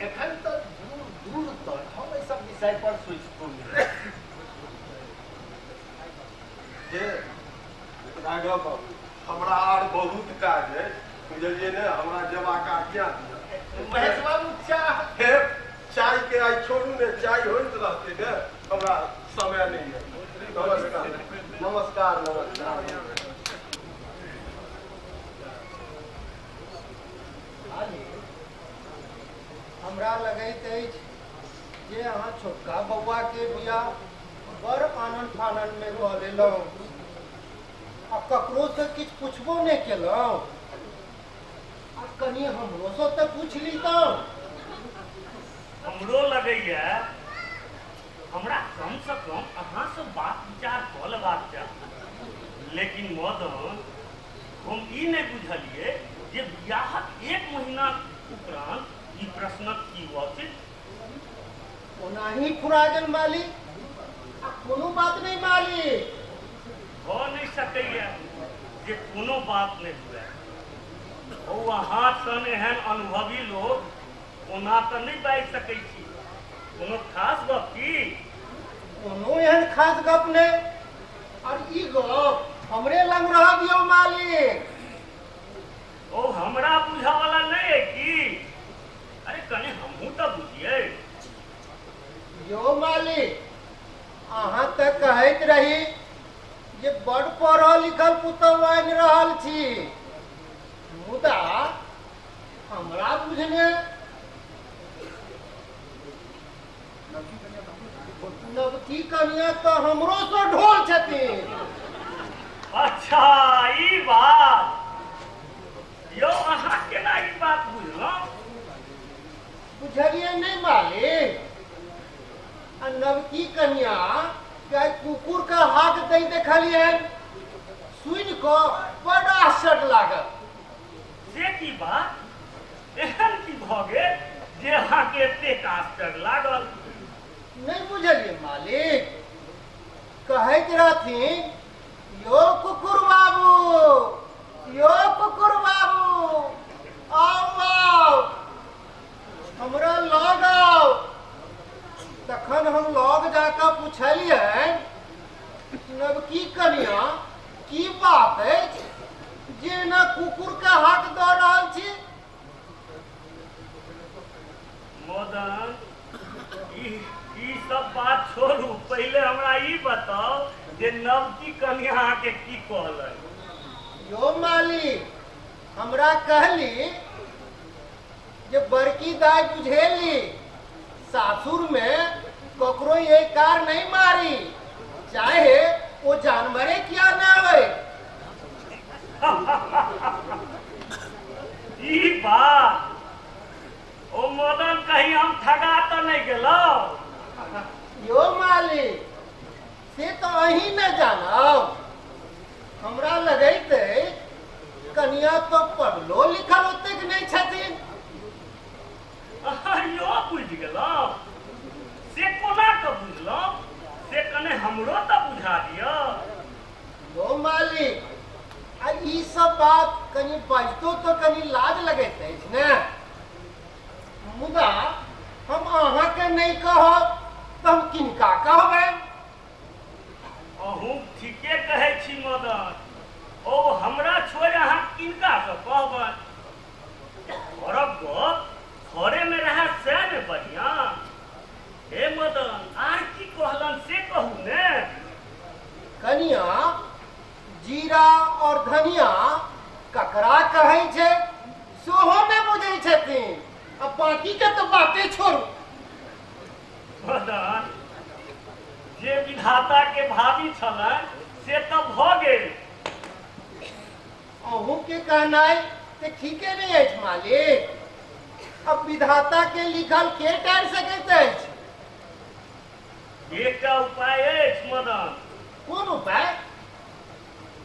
एखन तऽ दूर दूर तक हम एहि सब विषय पर सोचितो नहि। जे राघव बाबू, हमरा आर बहुत काज अछि, बुझलियै ने? हमरा जेबाक आज्ञा दिअ। महेश बाबू, चाह। हे, चाय के आइ छोड़ू ने, चाय होइत रहतै ने, हमरा समय नहि है। नमस्कार, नमस्कार, नमस्कार। हमरा लगैत अछि जे अहाँ छोटका बौआके बियाह बड़ आनन फाननमे कऽ लेलहुँ आ ककरोसँ किछु पुछबो नहि केलहुँ। आ कनि हमरोसँ तऽ पूछि लितहुँ। हमरो लगैए हमरा कमसँ कम अहाँसँ बात विचार कऽ लेबाक चाही, लेकिन मदन, हम ई नहि बुझलियै जे बियाहक एक महीना उपरांत ई प्रश्नक की औचित्य? ओनाही फुरा गेल मालिक। आ कोनो बात नहि मालिक। भऽ नहि सकैए जे कोनो बात नहि हुए। हौ, अहाँ सन एहन अनुभवी लोक ओना तऽ नहि बाजि सकै छी। कोनो खास गप की? कोनो एहन खास गप नहि। और ई गप हमरे लग रह दियौ मालिक। ओ हमरा बुझऽ वाला नहि अइ की? अरे कने हमहूँ तऽ बुझियै। यौ मालिक, अहाँ तऽ कहैत रही जे बड़ पढ़ल लिखल पुतहु आनि रहल छी, मुदा हमरा बुझने नवकी कनिया तऽ हमरो सँ ढोल छथिन। अच्छा ई बात। यौ अहाँ केना ई बात बुझलहुँ? बुझलियै नहि मालिक? आ नवकी कनिया के आइ कुकुर के हाक दै देखलियनि, सुनि कऽ बड आश्चर्य लागल। से की बात? एहन की भऽ गेल जे अहाँके एतेक आश्चर्य लागल? नहि बुझलियै मालिक, कहैत रहथिन यो कुकुर बाबू, यो कुकुर बाबू, आउ आउ हमरा लग आउ। तखन हम लग जाकऽ पुछलियै, नवकी कनिया की बात अछि जे ना कुकुर के हाक दऽ रहल छी? मदन, ई सब बात छोड़ू, पहिले हमरा ई बताउ जे नवकी कनिया अहाँके की कहलनि? यो मालिक, हमरा कहली जे बड़की दाइ बुझेली सासुर में ककरो ये कार नहीं मारी, चाहे वो जानवरे किया ना होए। ई बात ओ मदन, कहीं हम ठगा तऽ नहि गेलहुँ? यो मालिक, से तो अहीं न जानब। हमरा लगैत अछि कनिया तो पढ़लो लिखल ओतेक नहि छथिन। अहाँ यो बुझि गेलहुँ? से कोना कऽ बुझलहुँ? से कने हमरो तऽ बुझा दिअ। यो मालिक, आ ई सब बात कनि बाजितो तो कनि लाज लगैत अछि ने, मुदा हम अहाँके नहि कहब तऽ हम किनका कहबै? अहूँ ठीके कहै छी मदन, ओ हमरा छोड़ि अहाँ किनकासँ कहबै? घरक गप घरेमे रहए सएह ने बढ़िआँ। हे मदन, आर की कहलन से कहू ने। कनिया जीरा और धनिया ककरा कहै छै सेहो नहि बुझै छथिन, आ बाकी के तऽ बाते छोड़ू। मदन, जे विधाता के भाभी छलनि से तऽ भऽ गेल। अहूँ के कहनाइ तऽ ठीके नहि अछि मालिक। अब विधाता के लिखल के टारि सकैत अछि? एकटा उपाय अछि मदन। कोन उपाय?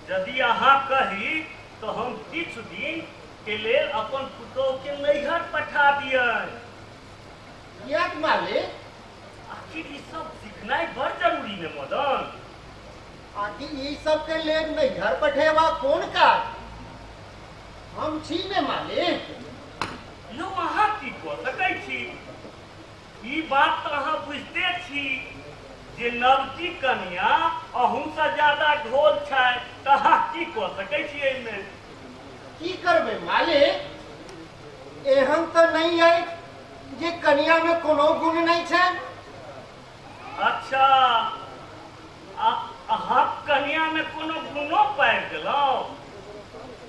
यदि अहाँ कही तऽ हम किछु दिन के लेल अपन पुतोह के नैहर पठा दियनि। किएक मालिक? आखिर ई सब सिखनाइ बड़ जरूरी ने मदन। आखिर ई सब के लेल नैहर पठेबा कोन काज? हम छी ने मालिक। यौ अहाँ की कऽ सकै छी? ई बात तऽ अहाँ बुझिते छी जे नवकी कनिया अहूँसँ ज्यादा ढोल छथि, तऽ अहाँ की कऽ सकै छी एहिमे? की करबै मालिक, एहन तऽ नहि अछि जे कनिया मे कोनो गुण नहि छै। अच्छा, अहाँ कनिया मे कोनो गुणो पाबि गेलहुँ?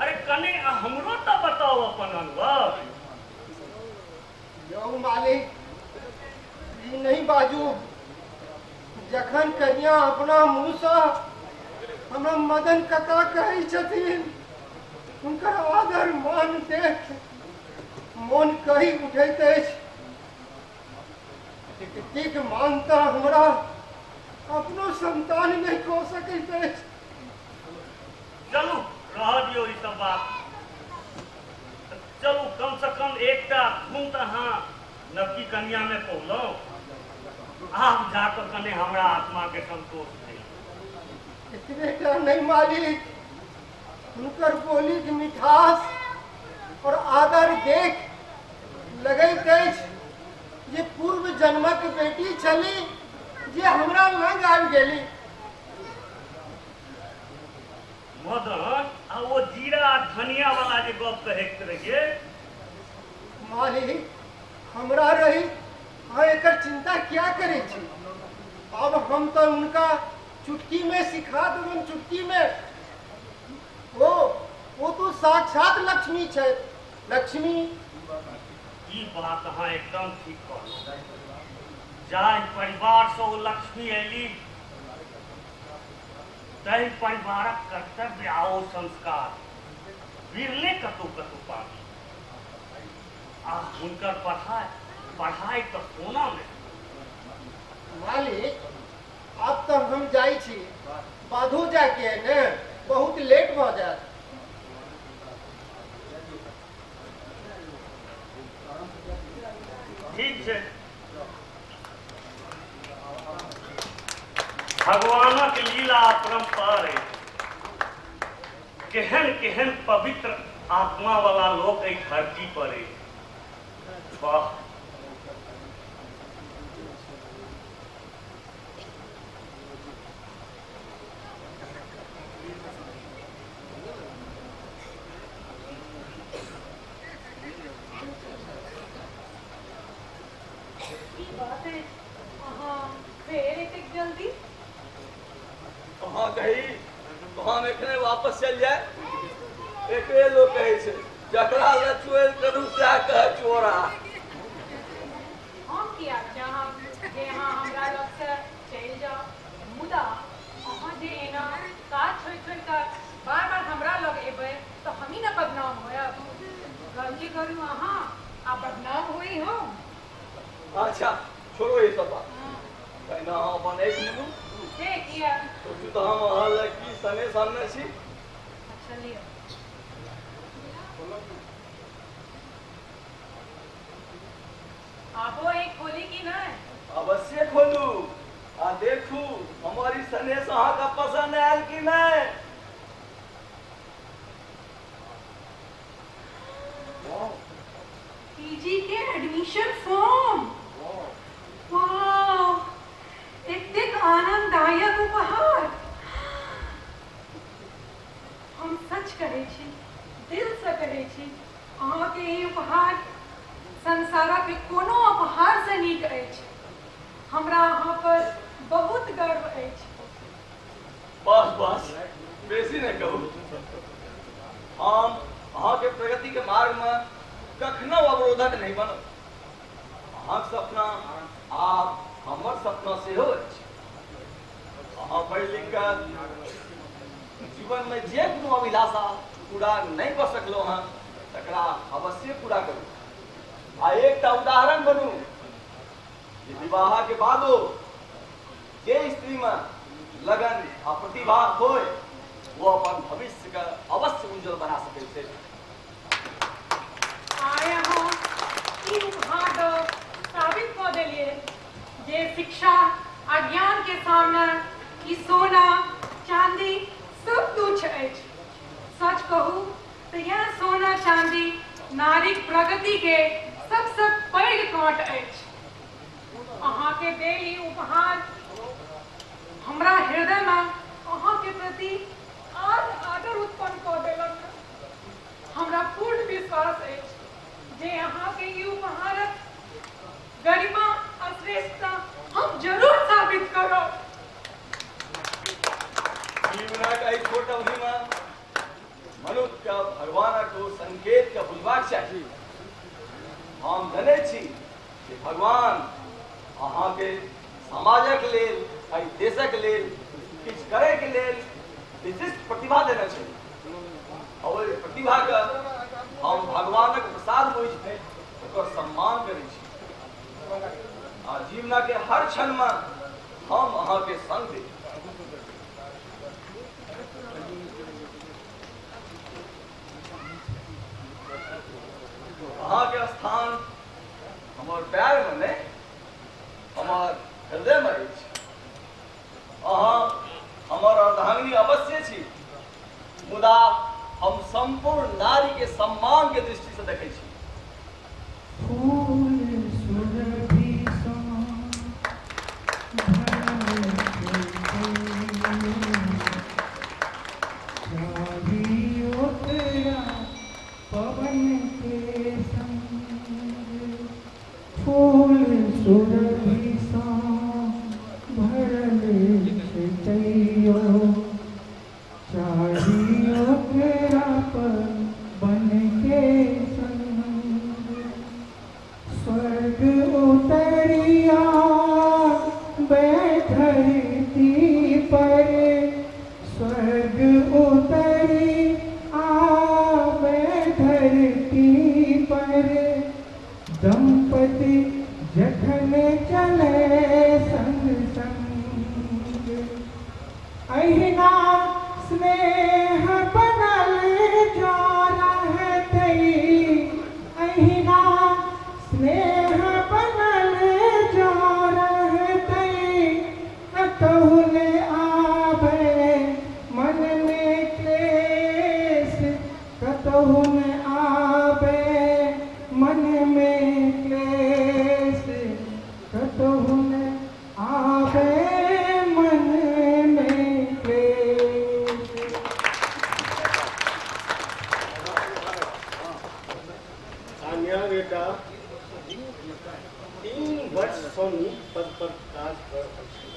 अरे कने हमरो तऽ बताउ अपन अनुभव। यौ मालिक, ई नहि बाजू। जखन कनिया अपना मुँहसँ हमरा मदन कका कहै छथिन, हुनकर आदर मान देख मोन कहि उठैत अछि, एतेक मानता हमरा अपनो संतान नहि कऽ सकैत अछि। चलू रहऽ दियौ ई सब बात। चलू कम से कम एकटा गुण तऽ अहाँ नवकी कनिया मे पौलहुँ। आब जाकऽ कने हमरा आत्मा के संतोष भेल। एतबे टा नहि मालिक, हुनकर बोलीक मिठास और आदर देख लगैत अछि जे पूर्व जन्मक बेटी छली जे हमरा लग आबि गेली। मदन, आ ओ जीरा आ धनिया वाला जे गप कहैत रहियै? मालिक, हमरा रही अहाँ एकर चिंता किया करै छी? अब हम तऽ हुनका चुटकी में सिखा देबनि, चुटकी में। ओ तो साक्षात लक्ष्मी छै, लक्ष्मी। ई बात अहाँ एकदम ठीक कहलहुँ। जाहि परिवारसँ ओ लक्ष्मी अयली ताहि परिवारक कर्तव्य आ ओ संस्कार बिरले कतौ कतौ पाबी। आ हुनकर पढ़ाइ, पढ़ाइ तऽ सोनामे। मालिक, आब तऽ हम जाइ छी, बाधो जायके है ने, बहुत लेट भऽ जायत। भगवानक लीला अपरंपार अछि। केहन केहन पवित्र आत्मा वाला लोक एहि धरती पर अछि। वाह। की बात अछि, अहाँ फेर एतेक जल्दी? कहाँ कही हम एखने वापस चलि जाय। एकरे लोक कहै छै, जकरा लए चोरि करू सएह कहै चोरा। हम किएक चाहब जे अहाँ हमरा लगसँ चलि जाउ, मुदा अहाँ जे एना काज छोड़ि छोड़ि कऽ बार बार हमरा लग एबै तऽ हमही ने बदनाम होयब। गलती करू अहाँ आ बदनाम होइ हम। अच्छा छोड़ो ई सब बात, पहिने अहाँ अपन आँखि मिलू। से किया? सोचू तऽ हम अहाँ लए की सनेस आनने छी। अच्छा लिअ। आबो आँखि खोली कि नहि? अवश्य खोलू आ देखू हमर ई सनेस अहाँके पसन्द आयल कि नहि। पीजी के एडमिशन फॉर्म, वाह, एतेक आनंददायक उपहार। हम सच कहै छी, दिल से कहै छी, अहाँके ई उपहार संसारक कोनो उपहार से नीक अछि। हमरा अहाँ पर बहुत गर्व अछि। बस बस, बेसी नहि कहू। हम अहाँके प्रगतिके मार्गमे कखनो अवरोधक नहि बनब। अहाँके सपना आब हमर सपना सेहो अछि। अहाँ पढ़ि लिख कऽ जीवनमे जे कोनो अभिलाषा पूरा नहि कऽ सकलहुँ हँ तकरा अवश्य पूरा करू आ एकटा उदाहरण बनू जे विवाहके बादो जे स्त्रीमे लगन आ प्रतिभा होय वो अपन भविष्यके अवश्य उज्जवल बना सकै छै। आइ अहाँ ई उपहार दऽ साबित कऽ देलियै जे शिक्षा आ ज्ञान के सामने ई सोना चांदी सब तुच्छ अछि। सच कहू तऽ इएह सोना चांदी नारीक प्रगति के सबसँ पैघ काँट अछि। अहाँके देल ई उपहार हमरा हृदयमे अहाँके प्रति आर आदर उत्पन्न कऽ देलक। हमरा पूर्ण विश्वास अछि जे अहाँके ई उपहारक गरिमा आ श्रेष्ठता हम जरूर साबित करब। जीवनक एहि छोट अवधिमे मनुष्यके भगवानक ओ संकेतके बुझबाक चाही। हम जनै छी जे भगवान अहाँके समाजक लेल, एहि देशक लेल किछु करैके लेल विशिष्ट प्रतिभा देने छै। ओहि प्रतिभाके हम भगवानक प्रसाद बुझि ओकर सम्मान करै छी आ जीवनके हर क्षणमे हम अहाँके संग देब। अहाँके स्थान हमर पैरमे नहि, हमर हृदयमे अछि। अहाँ हमर अर्धांगिनी अवश्य छी, मुदा हम सम्पूर्ण नारीके सम्मानके दृष्टिसँ देखै छी। फूल सुरभि सँ भरल चाही ओकरा पवन के संग। फूल सुरभि सँ भरल छै तैयो चाही ओकरा पवन के संग। पर काज कऽ रहल छी,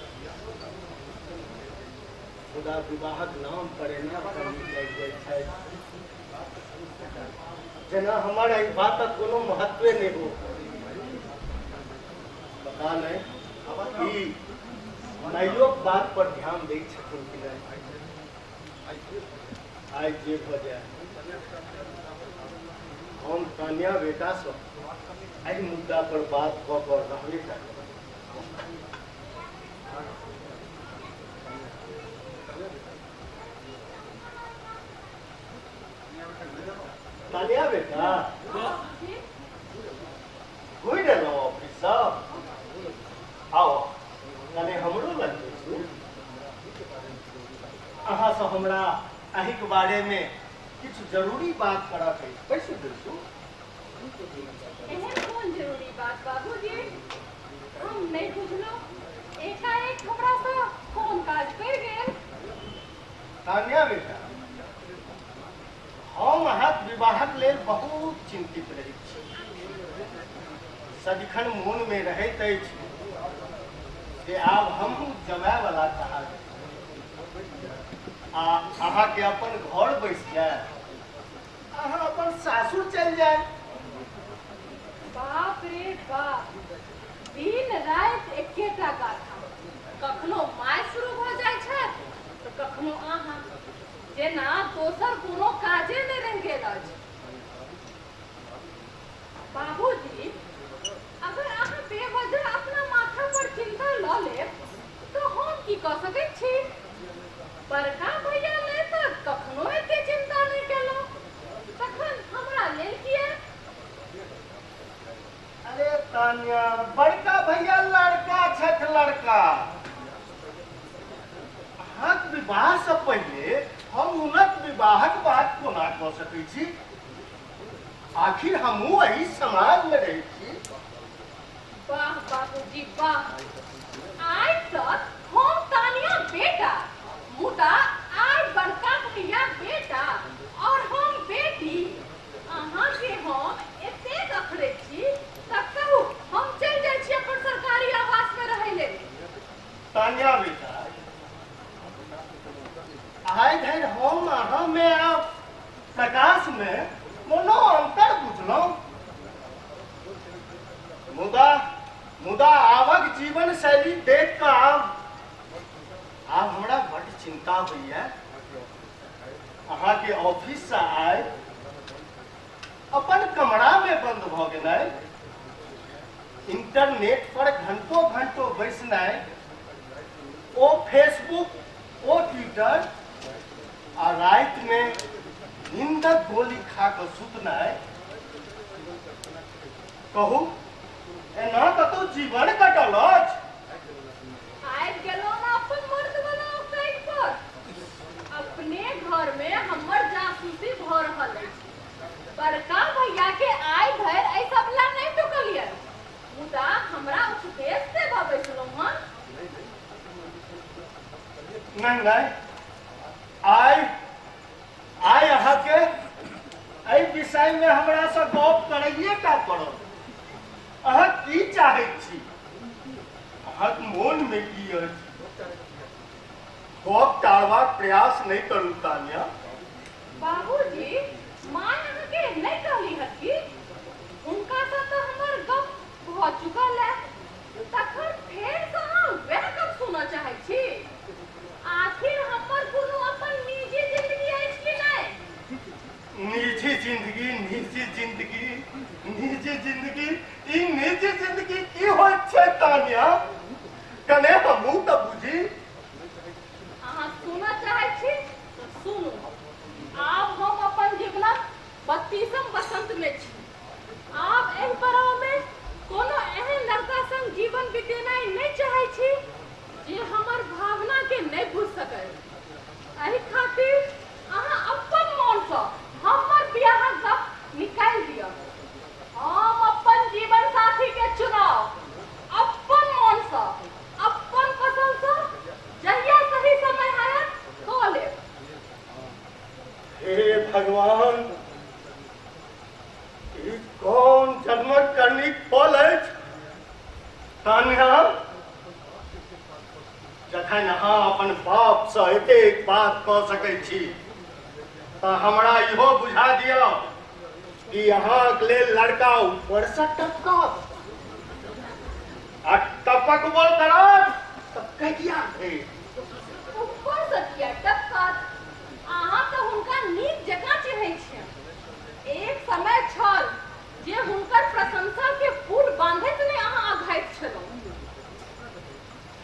मुदा विवाहक नाम पर एना कमी लागि जाइ छथि जेना हमर एहि बातक कोनो महत्वे नहि हो। पता नहि ई माइयोक बात पर ध्यान दै छथिन कि नहि। आइ जे भऽ जाय, हम तानिया बेटासँ एहि मुद्दा पर बात कऽ कऽ रहबे करब। तानिया बेटा, घुरि एलहुँ ऑफिससँ? आउ कने हमरो लग बैसू। अहाँसँ हमरा अहीँके बारेमे किछु जरूरी बात करऽके अछि। बैसू बैसू। एहन कोन जरूरी बात बाबूजी? हम नहि बुझलहुँ, एकाएक हमरासँ कोन काज पड़ि गेल? तानिया बेटा, हम अहाँक विवाहक लेल बहुत चिन्तित रहैत छी। सदिखन मोनमे रहैत अछि जे आब हमहूँ जमायवला कहा आ अहाँके अपन घर बैस जाय, अहाँ अपन सासुर चलि जाय। बाप रे बाप, दिन राति एकेटा गाथा। कखनो माय शुरू भऽ जाइ छथि तऽ कखनो अहाँ, जेना दोसर कोनो काजे नहि रहि गेल अछि। बाबूजी, अगर अहाँ बेवजह अपना माथा पर चिंता लऽ लेब तऽ हम की कऽ सकैत छी? बड़का भैया लेल तऽ कखनो एते चिंता नहि केलहुँ, तखन हमरा लेल किया? अरे तानिया, बड़का भैया लड़का छथि, लड़का। अहाँक विवाहसँ पहिले हम हुनक विवाहक बात कोना कऽ सकै छी? आखिर हमहूँ एहि समाजमे रहै छी। वाह बाबूजी वाह, आइ तक हम तानिया बेटा, मुदा आइ बड़का भैया बेटा और हम बेटी। अहाँके हम एतेक अखरै छी तऽ कहू, हम चलि जाइ छी अपन सरकारी आवासमे रहै लेल। तानिया बेटा, आइ धरि हम अहाँमे आ प्रकाशमे कोनो अंतर बुझलहुँ, मुदा मुदा आवक जीवन शैली देख कऽ आब आब हमरा बड्ड चिंता होइए। अहाँके ऑफिससँ आबि अपन कमरामे बंद भऽ गेनाइ, इंटरनेट पर घंटों घंटों बैसनाइ, ओ फेसबुक ओ ट्विटर, आ रातिमे नींदक गोली खा कऽ सुतनाइ। कहू, एना कतौ जीवन कटल अछि? आबि गेलहुँ ने अपन मर्द वाला औकाइत पर। अपने घर में हमर जासूसी भऽ रहल अछि। बड़का भैया के आइ भरि एहि सब ला नहि टोकलियै, मुदा हमरा उपदेश देबऽ बैसलहुँ हन। नहि नहि, आइ आइ अहाँके एहि विषयमे हमरासँ गप करैए टा पड़त। अहाँ की चाहैत छी? अहाँक मोनमे की अछि? गप टारबाक प्रयास नहि करू तानिया। बाबूजी, माय अहाँके नहि कहली हन की? हुनकासँ तऽ हमर गप भऽ चुकल है, तखन फेरसँ अहाँ वएह गप सुनऽ चाहै छी? आखिर हमर कोनो अपन निजी जिंदगी अछि कि नहि? निजी जिंदगी, निजी जिंदगी, निजी जिंदगी, ई निजी जिंदगी की होइत छै तानिया? कने हमहूँ तऽ बुझी। अहाँ सुनऽ चाहै छी तऽ सुनू। आब हम अपन जीवनक 32म बसंत में छी। आब एहि पड़ाव में कोनो एहन लड़का संग जीवन बितेनाइ नहि चाहै जखन अहाँ अपन बापसँ एतेक बात कऽ सकै छी तऽ हमरा इहो बुझा दिअ कि अहाँके लेल लड़का ऊपरसँ टपकत आ टपकबो करत तऽ कहिया धरि? ऊपरसँ किया टपकत? अहाँ तऽ हुनका नीक जकाँ चिन्है छियनि। एक समय छल जे हुनकर प्रशंसा के पुल बांधैत नहि अहाँ अघाइत छलहुँ।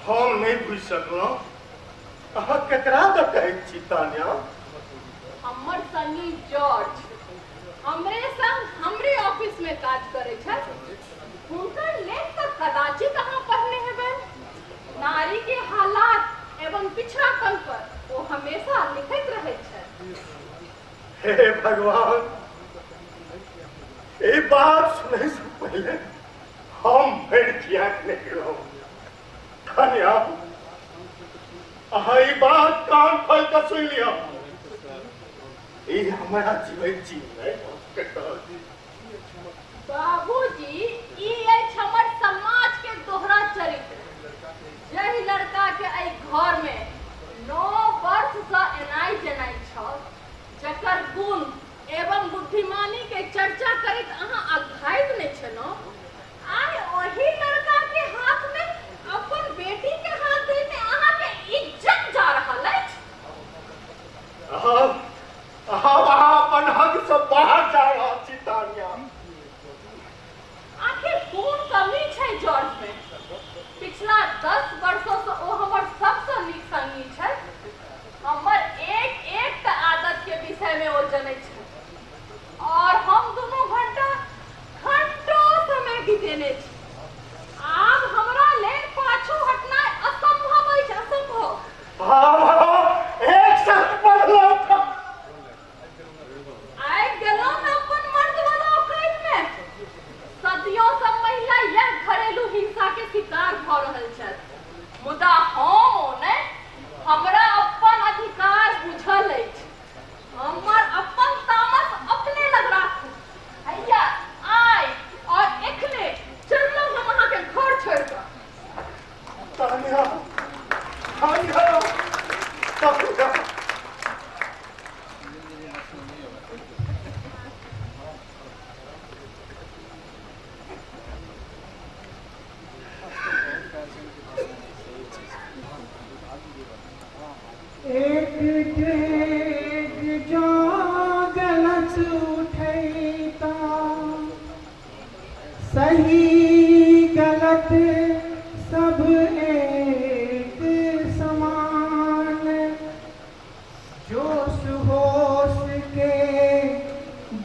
हम नहि बुझि सकलहुँ, अहाँ केकरा दऽ कहैत छी तान्या? हमर संगी जॉर्ज हमरे संग हमरे ऑफिस में काज करै छथि। हुनकर लेख तऽ कदाचित अहाँ पढ़ने हेबै। नारी के हालात एवं पिछड़ापन पर ओ हमेशा लिखैत रहैत छथि। हे भगवान, ई बात सुनै से पहिले हम मरि किएक नहि गेलहुँ? धन्या, अहाँ ई बात कान खोलि कऽ सुनि लिअ, ई हमरा जीवैत जी नहि भऽ सकैत अछि। बाबूजी, ई अछि हमर समाज के दोहरा चरित्र। जाहि लड़का के एहि घर में 9 वर्ष सँ एनाइ जेनाइ छल, जकर गुण एवं बुद्धिमानी के चर्चा करैत अहाँ अघाइत नहि छलहुँ, आइ ओहि लड़का के हाथ में अपन बेटी के हाथ दै में अहाँ के इज्जत जा रहल अछि। आब आब अहाँ अपन हक सँ बाहर जा रहल छी तानिया। आखिर कोन कमी छै जॉर्ज में? पिछला 10 वर्षों सँ ओ हमर सबसँ नीक संगी छथि। हमर एक एकटा आदत के विषय में ओ जनैत छथि और हम दुनू घंटा घंटो समय बितेने छी। आब हमरा लेल पाछू हटनाइ असंभव अछि, असंभव। आब एक साथ पढ़लहुँ। आबि गेलहुँ ने अपन मर्द वाला औकाइत में। सदियों सँ महिला यैह घरेलू हिंसा के शिकार भऽ रहल छथि, मुदा हम ओ नहि। हमरा अपन अधिकार बुझल अछि। हमर अपन तामस अपने लग राखू। हैया आइ और एखने चललहुँ हम अहाँके घर छोड़ि कऽ। तानिया, तानिया, तानिया। एक डेग जो गलत उठैता, सही गलत सब एक समान, जोश होश के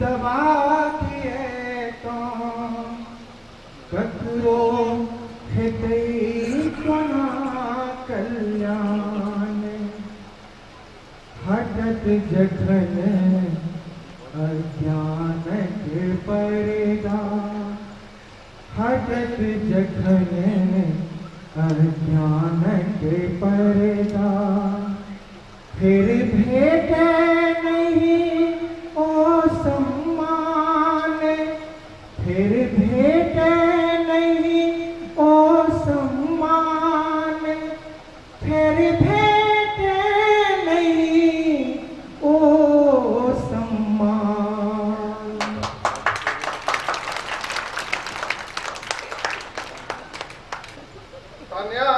दबा दिए तो ककरो हेतै कोना कल्याण। हटत जखन अज्ञानक पर्दा, हटत जखन अज्ञानक पर्दा, फिर भेटे नहीं ओ सम्मान, फिर भेटे नहीं ओ सम्मान, फिर भेटे नहीं ओ सम्मान। तान्या,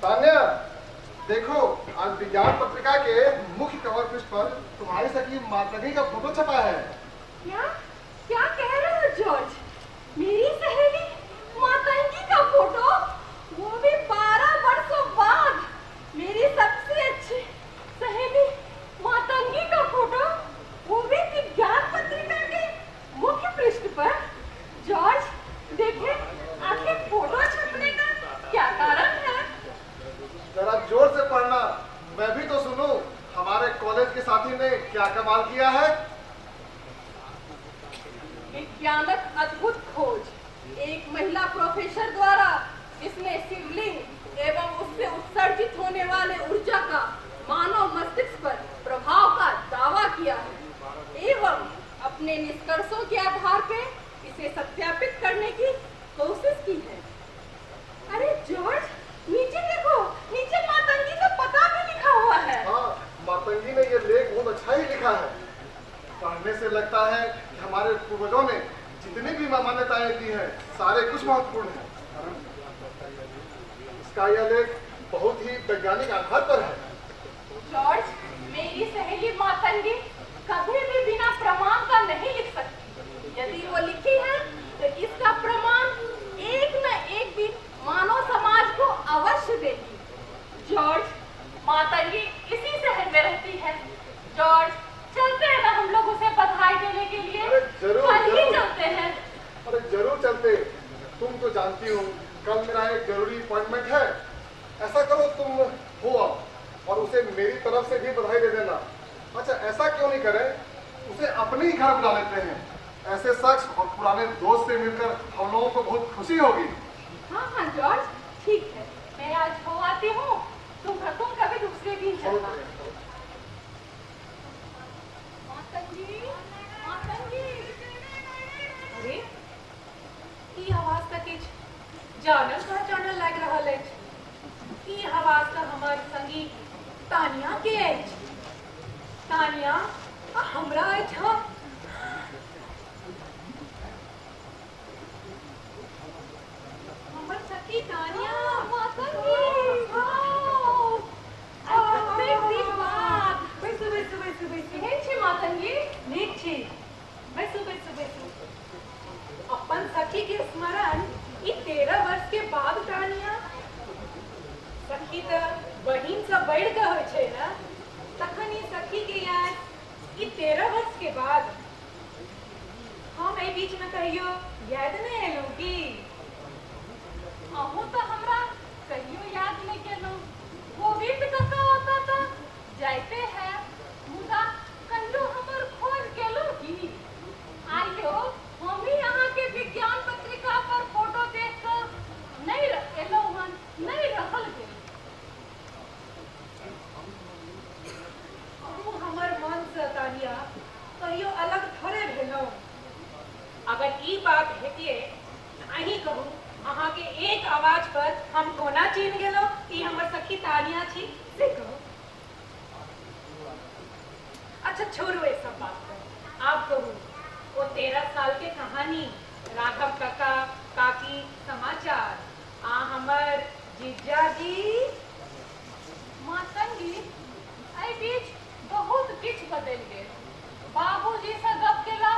तान्या, देखो आज विज्ञान पत्रिका के मुख्य कवर पृष्ठ पर तुम्हारी सखी मातंगी का फोटो छपा है। क्या क्या कह रहे हो जॉर्ज? मेरी सहेली मातंगी का फोटो, वो भी 12 वर्षों बाद। मेरी सबसे अच्छी सहेली मातंगी का फोटो, वो भी विज्ञान पत्रिका के मुख्य पृष्ठ पर। जॉर्ज देखे, आखिर फोटो छपने का क्या कारण है? जरा जोर से पढ़ना, मैं भी तो सुनूं हमारे कॉलेज के साथी ने क्या कमाल किया है। विज्ञानक अद्भुत खोज, एक महिला प्रोफेसर द्वारा जिसने शिवलिंग एवं उससे उत्सर्जित होने वाले ऊर्जा का मानव मस्तिष्क पर प्रभाव का दावा किया है एवं अपने निष्कर्षों के आधार पर इसे सत्यापित करने की कोशिश की है। अरे जॉर्ज, नीचे देखो, नीचे माता तुम्हारा यह लेख बहुत ही वैज्ञानिक आधार पर है। जॉर्ज, मेरी सहेली मातंगी कभी भी बिना प्रमाण का नहीं लिख सकती। यदि वो लिखी है तो इसका प्रमाण एक न एक दिन मानव समाज को अवश्य देगी। जॉर्ज, मातंगी इसी शहर में रहती है। जॉर्ज, चलते हैं ना हम लोग उसे बधाई देने के लिए? अरे जरूर, कल ही जरूर। चलते हैं। अरे जरूर चलते। तुम तो जानती हो कल मेरा एक जरूरी अपॉइंटमेंट है। ऐसा करो तुम हो आओ और उसे मेरी तरफ से भी बधाई दे देना। अच्छा, ऐसा क्यों नहीं करें, उसे अपने ही घर बुला लेते हैं। ऐसे शख्स और पुराने दोस्त से मिलकर हम लोगों को बहुत खुशी होगी। हाँ हाँ जॉर्ज, ठीक है, मैं आज हो आती हूँ, तुम कभी दूसरे दिन चलना। मातंगी, मातंगी। अरे, ई आवाज तऽ किछु जानल पहचानल लागि रहल अछि। ई आवाज तऽ हमर संगी तानिया के अछि। तानिया आ हमरा अछि। हाँ, हमर सखी तानिया। मातंगी, आओ। आइ कतेक दिन बाद। बैसू बैसू बैसू बैसू। केहन छी मातंगी? नीक छी। बैसू बैसू बैसू। अपन सखी के स्मरण ई 13 वर्ष के बाद तानिया। सखी तऽ बहिन से बढ़ि कऽ होइ छै ने, तखन ई सखी के याद ई 13 वर्ष के बाद। हम एहि बीच में कहियो याद नहि एलहुँ की? अहूँ तऽ हमरा कहियो याद नहि केलहुँ। गोविंद कका ओतऽ तऽ जाइते है, मुदा कहियो हमर खोज केलहुँ की? आइयो हम ही अहाँके विज्ञान पत्रिका पर फोटो देख कऽ नहि एलहुँ हन, नहि रहल गेल। अहूँ हमर मनसँ तानिया कहियो अलग थोड़े भेलहुँ। अगर ई बात हेतियै तऽ अहीं कहू, अहाँके एक आवाज पर हम कोना चिन्ह गेलहुँ ई हमर सखी तानिया छी, से कहू। अच्छा छोड़ू ई सब बात, आब कहू ओ 13 साल के कहानी, राघव काका काकी समाचार आ हमर जीजाजी। मातंगी, एहि बीच बहुत किछु बदलि गेल। बाबूजी से गप केला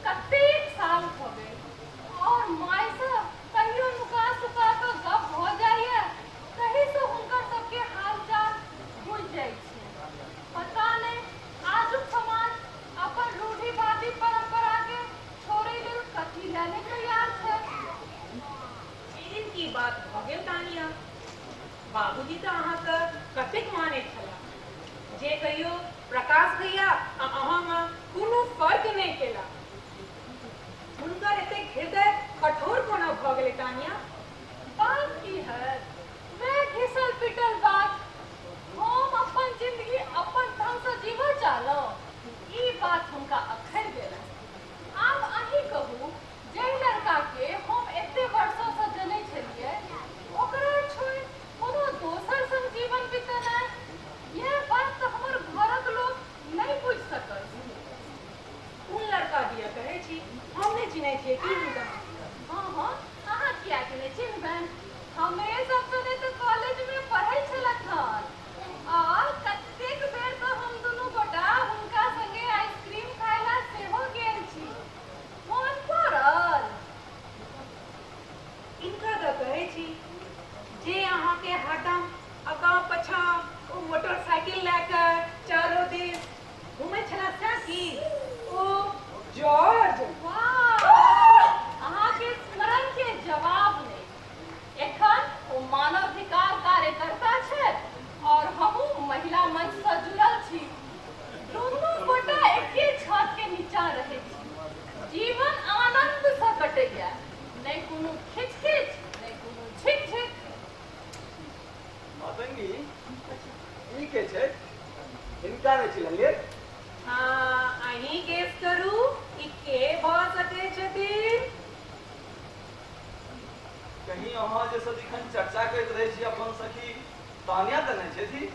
कतेक साल भऽ गेल और माय से कहियो नुका सुका कऽ गप भऽ जाइए, कहीं से हुनकर सबके हाल चाल बुझि जाइ छै। पता नहि आजुक समाज अपन रूढ़िवादी परंपरा के छोड़ै लेल कथी लए नहि तैयार छै। एहन की बात भऽ गेल तानिया? बाबूजी तऽ अहाँके कतेक मानैत छलाह जे कहियो प्रकाश भैया आ अहाँमे कोनो फर्क नहि केला। हुनकर एतेक हृदय कठोर कोना भऽ गेलै तानिया? बात की है, वह घिसल पिटल बात। हम अपन जिंदगी अपन ढंग से जीवऽ चाहलहुँ, ई बात हुनका अखरि गेलनि। आब अहीं कहू, जाहि लड़का के हम एते वर्षों से जनै छलियै ओकरा छोड़ि कोनो दोसर संग जीवन बितेनाइ, यह बात तऽ हमर घरक लोक नहि बुझि सकल। कोन लड़का दिया कहै छी? हम नहि चिन्है छियै की हुनका? हाँ हाँ, अहाँ किएक नहि चिन्हबनि? हमरे सब संगे तऽ कॉलेज में पढ़ै छलथि हन और कतेक बेर तऽ हम दुनू गोटा हुनका संगे आइसक्रीम खाय ला सेहो गेल छी। मोन पड़ल? इनका तऽ कहै छी जे अहाँके हरदम आगाँ पाछाँ ओ मोटरसाइकिल लए कऽ चारो दिस घुमै छला सएह की? ओ जॉर्ज। वाह, अहाँके स्मरण के जवाब नहि। एखन ओ मानवाधिकार कार्यकर्ता छथि और हमहूँ महिला मंच से जुड़ल छी। दुनू गोटा एके छत के नीचा रहै छी। जीवन आनंद से कटैया, नहि कोनो खिच-खिच, नहि कोनो झिक-झिक। मातंगी, ई के छै? हिनका नहि चिन्हलियै? हाँ, अहीं गेस करू ई के भऽ सकै छथिन? कहीं अहाँ जे सदिखन चर्चा करैत रहै छी अपन सखी तानिया तऽ नहि छथि?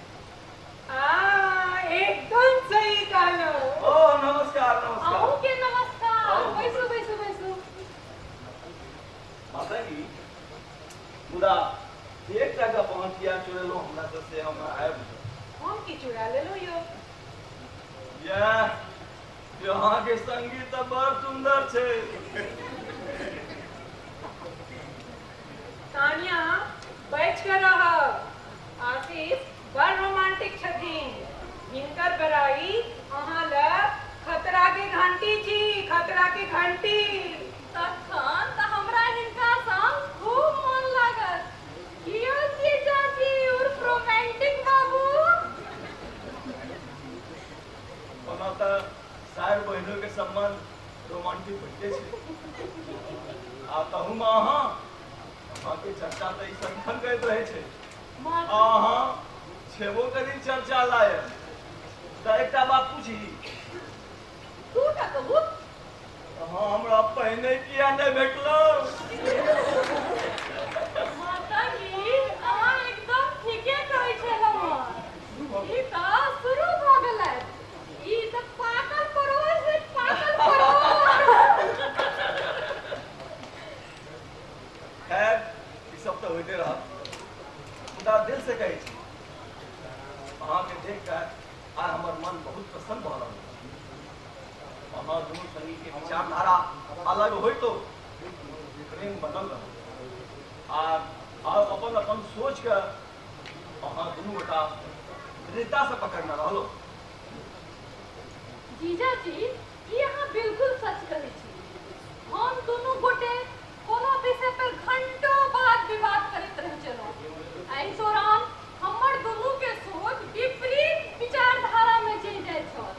आ एकदम सही कहलहुँ। ओ नमस्कार नमस्कार। अहूँ के नमस्कार। बैसू बैसू बैसू। मातंगी, मुदा एकटा गप अहाँ किया चुरेलहुँ हमरा से, से हम आबि। हम की चुरा लेलहुँ यौ? यह अहाँके संगीत तऽ बड़ सुन्दर छै। तानिया बैठ के रहब। आशीष बड़ रोमांटिक छथिन, हिनकर बड़ाई अहाँ लग खतरा के घंटी छी, खतरा के घंटी। तखन तऽ हमरा हिनका संग खूब मन लागत। कियो जीजाजी उर्फ रोमांटिक बाबू। ओना तऽ सार बहिनो के सम्बन्ध रोमांटिक होइते छै, आ तहूमे अहाँ अहाँके चर्चा तऽ ई सदिखन करैत रहै छै। अहाँ छेबो करी चर्चा लायक। तऽ एकटा बात पूछी? दूटा कहू। अहाँ हमरा पहिने किया नहि भेटलहुँ? माताजी अहाँ एकदम ठीके कहै छलहुँ। ई तऽ शुरू भऽ गेलै, ई तऽ पाकल परोर छै, पाकल परोर। खैर ई सब तऽ होइते रहत, मुदा दिल से कहै छी अहाँके देख कऽ आइ हमर मन बहुत प्रसन्न भऽ रहल अछि। अहाँ दुनू संगी के विचारधारा अलग होइतो प्रेम बनल रहल आ अपन अपन सोच के अहाँ दुनू गोटा दृढ़ता से पकड़ने रहलो। जीजाजी ई अहाँ बिल्कुल सच कहै छी। हम दुनू गोटे कोनो विषय पर घंटों बाद विवाद करैत रहै छलहुँ। एहि दौरान हमर दुनू के सोच विपरीत विचारधारा में चलि जाइत छल,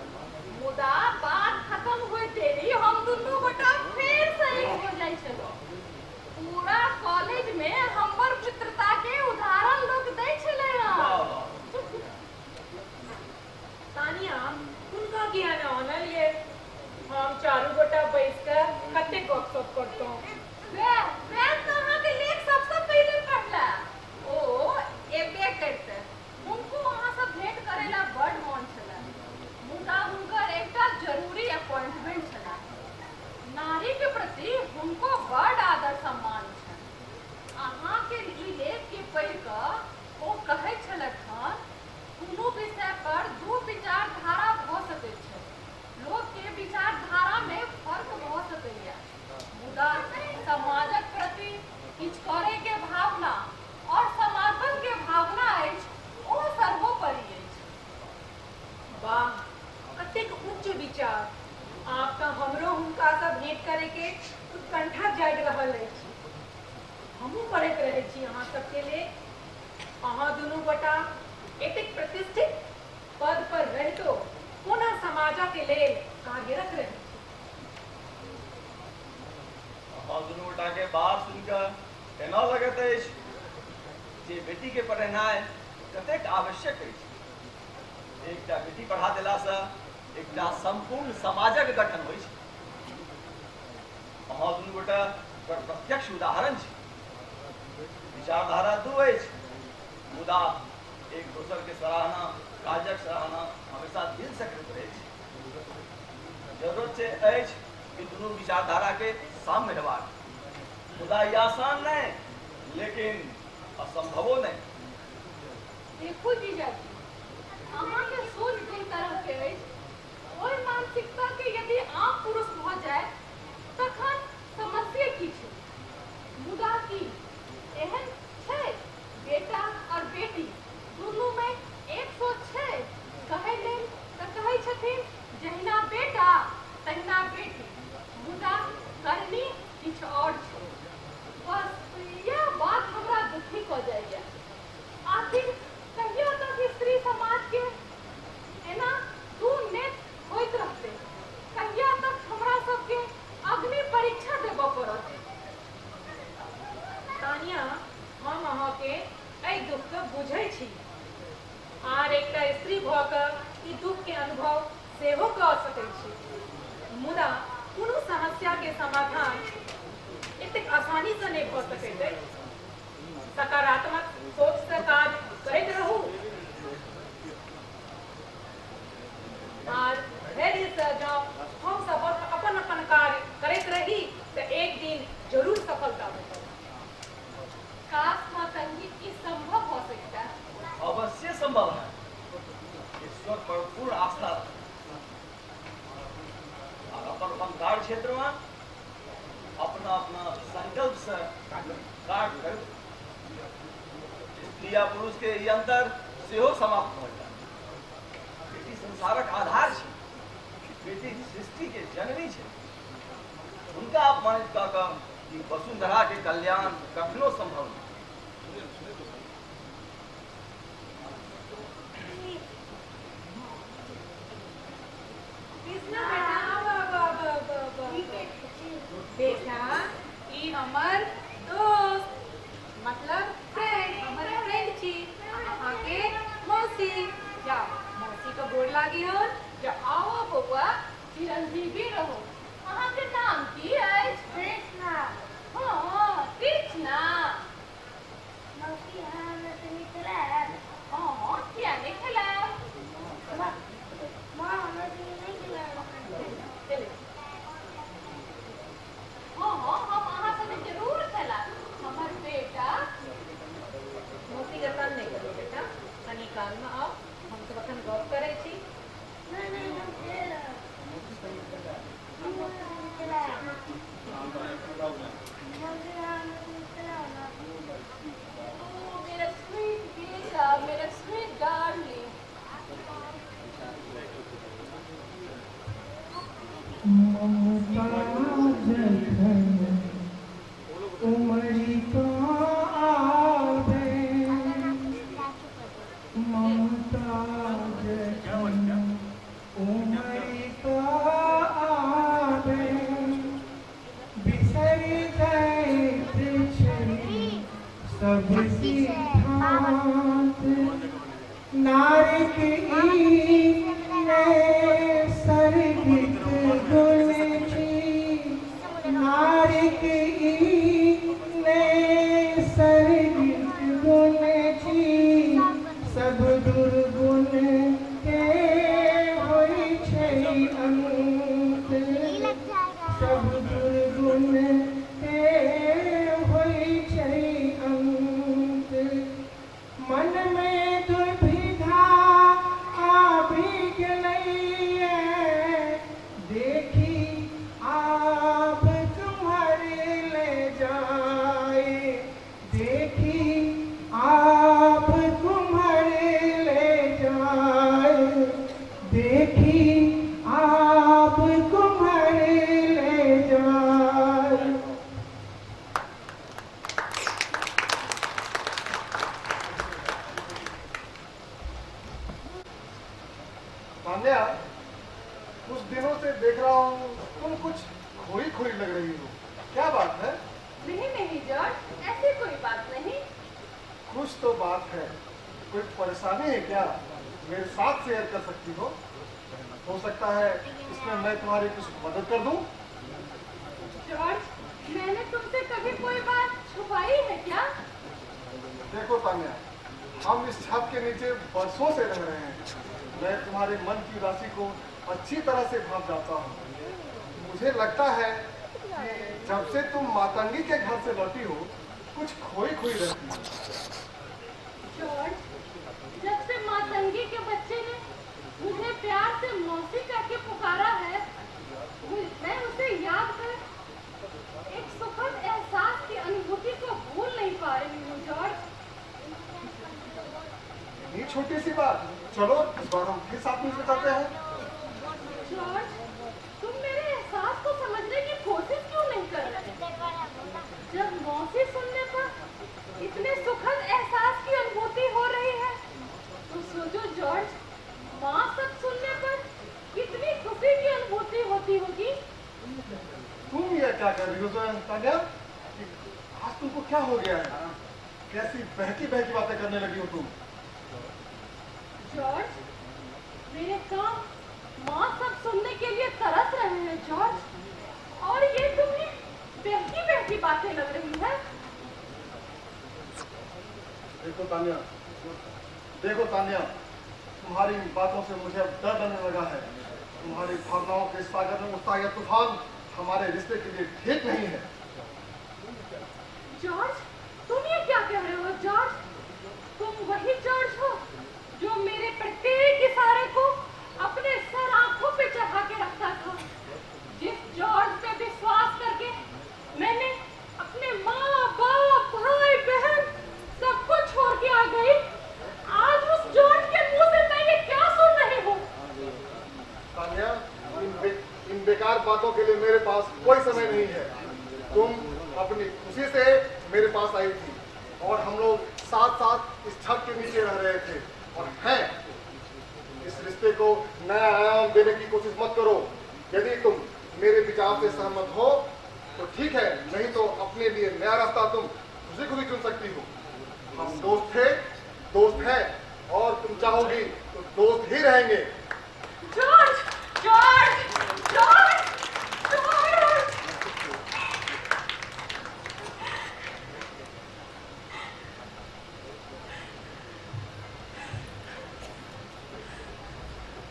मुदा बात खत्म होइत देरी हम दुनू गोटा फेर से एक हो जाइ छलहुँ। पूरा कॉलेज में हमर मित्रता के उदाहरण लोग दै छलै हँ। तानिया हुनका किया ने आनलियै? हम चारू गोटा बैस कऽ कते गपशप करतहुँ। वएह वएह तऽ अहाँके लेख सबसँ पहिले पढ़ला। ओ एबे करिते। हुनको अहाँसँ भेंट करै ला बड़ मोन छलै, मुदा हुनकर एकटा जरूरी अपॉइंटमेंट छलै। नारी के प्रति हुनको बड़ आदर सम्मान छनि। अहाँके ई लेख के पढ़ि कऽ ओ कहै छलथि हन, कोनो विषय पर दू विचारधारा भऽ सकैत छै, लोकके विचारधारा में फर्क भऽ सकैया, मुदा समाजक प्रति किछु करे के भावना और समर्पण के भावना अछि ओ सर्वोपरि अछि। वाह कतेक उच्च विचार। आब तऽ हमरो हुनकासँ भेंट करैके उत्कंठा जागि रहल अछि। हमहूँ पढ़ैत रहै छी अहाँ सबके लेल। अहाँ दुनू गोटा एतेक प्रतिष्ठित पद पर रहितो कोना समाजक लेल कार्यरत रहै छी। अहाँ दुनू गोटा के बात सुनि कऽ एना लगैत अछि जे बेटी के पढ़ेनाइ कतेक आवश्यक अछि। एकटा बेटी पढ़ा देलासँ एकटा सम्पूर्ण समाजक गठन होइ छै। अहाँ दुनू गोटा ओकर प्रत्यक्ष उदाहरण छी। विचारधारा दू अछि, मुदा एक दोसर के सराहना, काजक सराहना हमेशा दिल से करैत रहै छी। जरूरत छै अछि कि दुनू विचारधारा के साम्य हेबाक, मुदा ई आसान नहि, लेकिन असंभवो नहि। देखू जीजाजी अहाँके सोच जाहि तरह के अछि ओहि मानसिकता के यदि आम पुरुष भऽ जाय तखन समस्या की छै? मुदा की एहन छै? बेटा और बेटी दुनू में एक सोच छै? कहै लेल तऽ कहै छथिन जहिना बेटा तहिना बेटी, मुदा करनी किछु और छै। बस इएह बात हमरा दुखी कऽ जाइए। आखिर कहिया तक स्त्री समाज के एना दू नेत्र होइत रहतै? कहिया तक हमरा सबके अग्नि परीक्षा देबऽ पड़त? तानिया हम अहाँके एहि दुखके बुझै छी। आर एकटा स्त्री भऽ कऽ ई दुखके अनुभव सेहो कऽ सकै छी, मुदा कोनो समस्याके समाधान एतेक आसानीसँ नहि भऽ सकैत अछि। सकारात्मक सोचसँ काज करैत रहू आर धैर्यसँ जँ हम सब अपन अपन कार्य करैत रही तऽ एक दिन जरूर सफलता भेटत। काश मातंगी ई संभव है। ईश्वर पर पूर्ण आस्था और अपन अपन कार्य क्षेत्र में अपना अपना संकल्प से कार्य करू। स्त्री आ पुरुष के ई अंतर सेहो समाप्त भऽ जायत। बेटी संसारक आधार छै, बेटी सृष्टि के जननी छै। हुनका अपमानित कऽ कऽ ई वसुंधरा के कल्याण कखनो संभव नहि। कृष्णा बेटा, आब आब आब आब आब। बेटा, ई हमर दोस्त मतलब फ्रेंड, हमर फ्रेंड छी, अहाँके मौसी। जाओ मौसी के गोर लागियौन। जाओ आओ बौआ, चिरंजीवी रहो। अहाँके नाम की अछि? कृष्णा। हाँ कृष्णा। मौसी अहाँ हमरा संगे खेलायब? हाँ किया नहि खेलायब। माँ हमरा संगे नहि खेलायब? हाँ हाँ हम अहाँ संगे जरूर खेलायब हमर बेटा। मौसी के तंग नहि करू बेटा, कनी कालमे आउ, हम सब अखन गप करै छी। नहि नहि हम खेलब। हमरा संगे खेलायब। मौसी अहाँ हमरा संगे खेलायब ना? ओ मेरा स्वीट बेटा, मेरा स्वीट डार्लिंग। ममता जखन उमरि कऽ आवे, ममता जखन उमरि कऽ आवे, बिसरि जाइत छै सब सिद्धांत। नारिक ई नैसर्गिक गुण छी, नारिक ई नैसर्गिक गुण छी, सब दुर्गुण के होइ छै अंत, सब दुर्गुण के होइ छै अंत। मन में दुविधा आबि गेलैये, देखी आब तुम्हारे ले जाए, देखी आब तुम्हारे ले जाए, देखी आब तुम्हारे ले जाए। तान्या, कुछ दिनों से देख रहा हूँ तुम कुछ खोई खोई लग रही हो, क्या बात है? नहीं नहीं जॉर्ज, ऐसी कोई बात नहीं। कुछ तो बात है, कोई परेशानी है क्या? मेरे साथ शेयर कर सकती हो सकता है इसमें मैं तुम्हारी कुछ मदद कर दूं। जॉर्ज, मैंने तुमसे कभी कोई बात छुपाई है क्या? देखो तान्या, हम इस छत के नीचे बरसों से रह रहे हैं। मैं तुम्हारे मन की राशि को अच्छी तरह से भांप जाता हूँ। मुझे लगता है कि जब से तुम मातंगी के घर से लौटी हो कुछ खोई खोई रहती हो। जॉर्ज, जब से मातंगी के बच्चे ने मुझे प्यार से मौसी करके पुकारा है, मैं उसे याद कर एक सुखद एहसास की अनुभूति को भूल नहीं पा रही हूँ जॉर्ज। ये छोटी सी बात, चलो इस बार हम फिर साथ में चलते हैं। जॉर्ज, तुम मेरे एहसास को समझने की कोशिश क्यों नहीं कर रहे? जब मौसी सुनने पर इतने सुखद एहसास की अनुभूति हो रही है तो सोचो जॉर्ज, माँ सब सुनने पर कितनी खुशी की अनुभूति होती होगी। तुम ये क्या कर रही हो तान्या? आज तुमको क्या हो गया है? कैसी बहकी बहकी बातें करने लगी हो तुम? जॉर्ज, मेरे काम माँ सब सुनने के लिए तरस रहे हैं जॉर्ज, और ये तुम्हें बहकी बहकी बातें लग रही है। देखो तान्या, देखो तान्या, तुम्हारी बातों से मुझे अब डर लगने लगा है। तुम्हारी भावनाओं के सागर में उठता यह तूफान हमारे रिश्ते के लिए ठीक नहीं है। जॉर्ज, तुम ये क्या कह रहे हो जॉर्ज? तुम वही जॉर्ज हो जो बातों के लिए मेरे पास कोई समय नहीं है। तुम अपनी खुशी से मेरे पास आई थी और हम लोग साथ साथ इस छत के नीचे रह रहे थे और हैं। इस रिश्ते को नया आयाम देने की कोशिश मत करो। यदि तुम मेरे विचार से सहमत हो तो ठीक है, नहीं तो अपने लिए नया रास्ता तुम खुशी खुशी चुन सकती हो। हम दोस्त थे, दोस्त हैं और तुम चाहोगी तो दोस्त ही रहेंगे। George, George, George, George.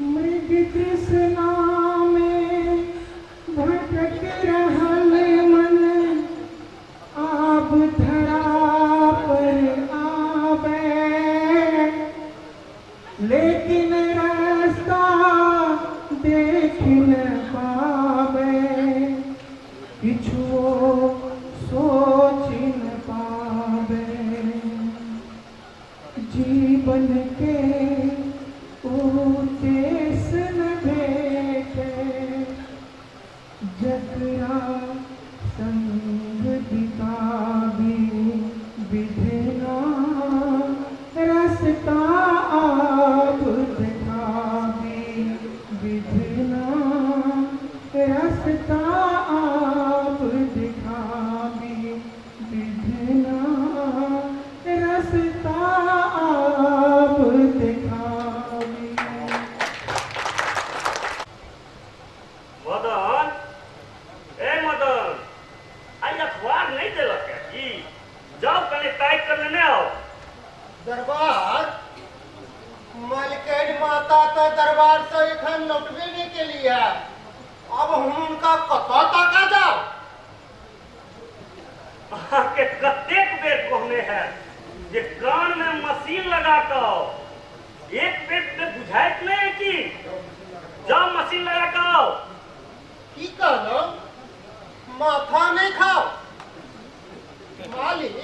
मृग तृष्णा में भटक रहल मन, आब धरा पर आवे, लेकिन रास्ता देख न पावे, किछुओ सोच न पावे। जीवन के उद्देश्य न भेटे, जकरा संग बिताबी विधना, रास्ता आप दिखाबी विधना, रास्ता आप दिखाबी विधना, रास्ता आप दिखाबी। मदन, ए मदन, आई अखबार नहीं देलक है की? जाओ कने ताकि कर लेने आओ। दरबार, मलकैन माता तो दरबार से एखन लौटबे नहीं के लिए, अब हम उनका कतऽ ताका जाओ? अहाँके कतेक बेर कहने है जे कान में मशीन लगा के आओ, एक बेर में बुझाइत नहीं है कि जाओ मशीन लगा के आओ। की कहलो? माथा नहीं खाओ मालिक,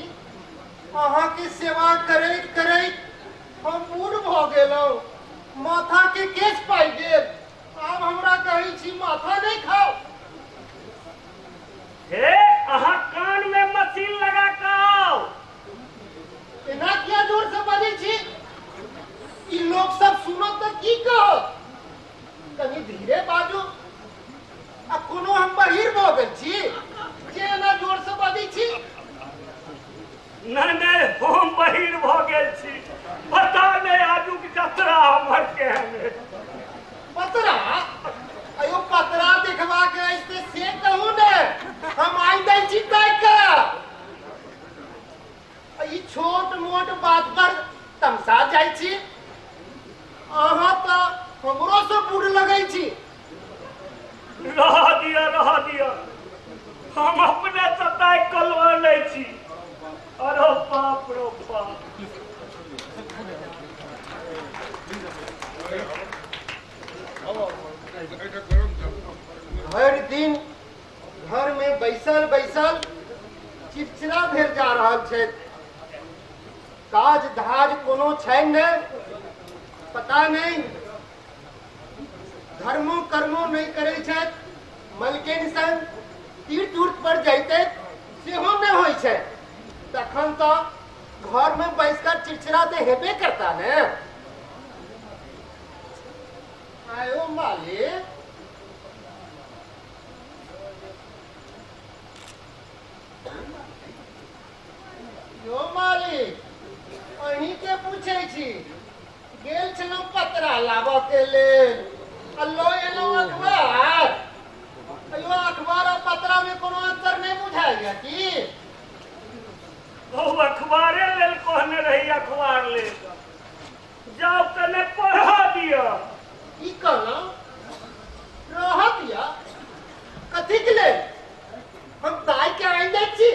अहाँ के सेवा करैत करैत हम बूढ़ भऽ गेलहुँ, माथा के केश पाइ गेल, आब हमरा कहै छी माथा नहीं खाओ। हे अहाँ कान में मशीन लगा के आओ। एना किया जोर से बजै छी? ई लोक सब सुनत तऽ की कहत? कनि धीरे बाजू। आ कोनो हम बहिर भऽ गेल छी जे एना जोर से बजै छी? नहीं नहीं, हम बहिर भऽ गेल छी। पता नहीं आजुक जतरा हमर केहन है। पतरा? अयो पतरा देखबाक अछि तऽ से कहू ने, हम आइ दै छी ताकि कऽ। ई छोट मोट बात पर तमसा जाइ छी। अहाँ तऽ हमरो से बूढ़ लगै छी। रह दिअ, रह दिअ, हम अपने से ताकि कऽ लऽ लै छी। अरे बाप रो बाप। भरि दिन घर में बैसल बैसल चिड़चिड़ा भेल जा रहल छै। काज धाज कोनो छै नहि, पता नहीं धर्मो कर्मो नहीं करै छथि। मलकिन संग तीर्थ उर्थ पर जैते सेहो नहीं होइ छै, तखन तो घर में बैसकर चिड़चिड़ा तो हेबे करता ने। आयो मालिक, यो मालिक, अहीं के पूछै छी, गेल छलहुँ पतरा लाबऽ के लेल आ लऽ एलहुँ अखबार। अयो अखबार आ पतरा में कोनो अंतर नहीं बुझाइया की? ओ अखबारे लेल कहने रही, अखबार लेल जाओ कने पढ़ा दिअ। की कहलहुँ? रह दिअ? कथी के लेल? हम ताइ के आनि दै छी।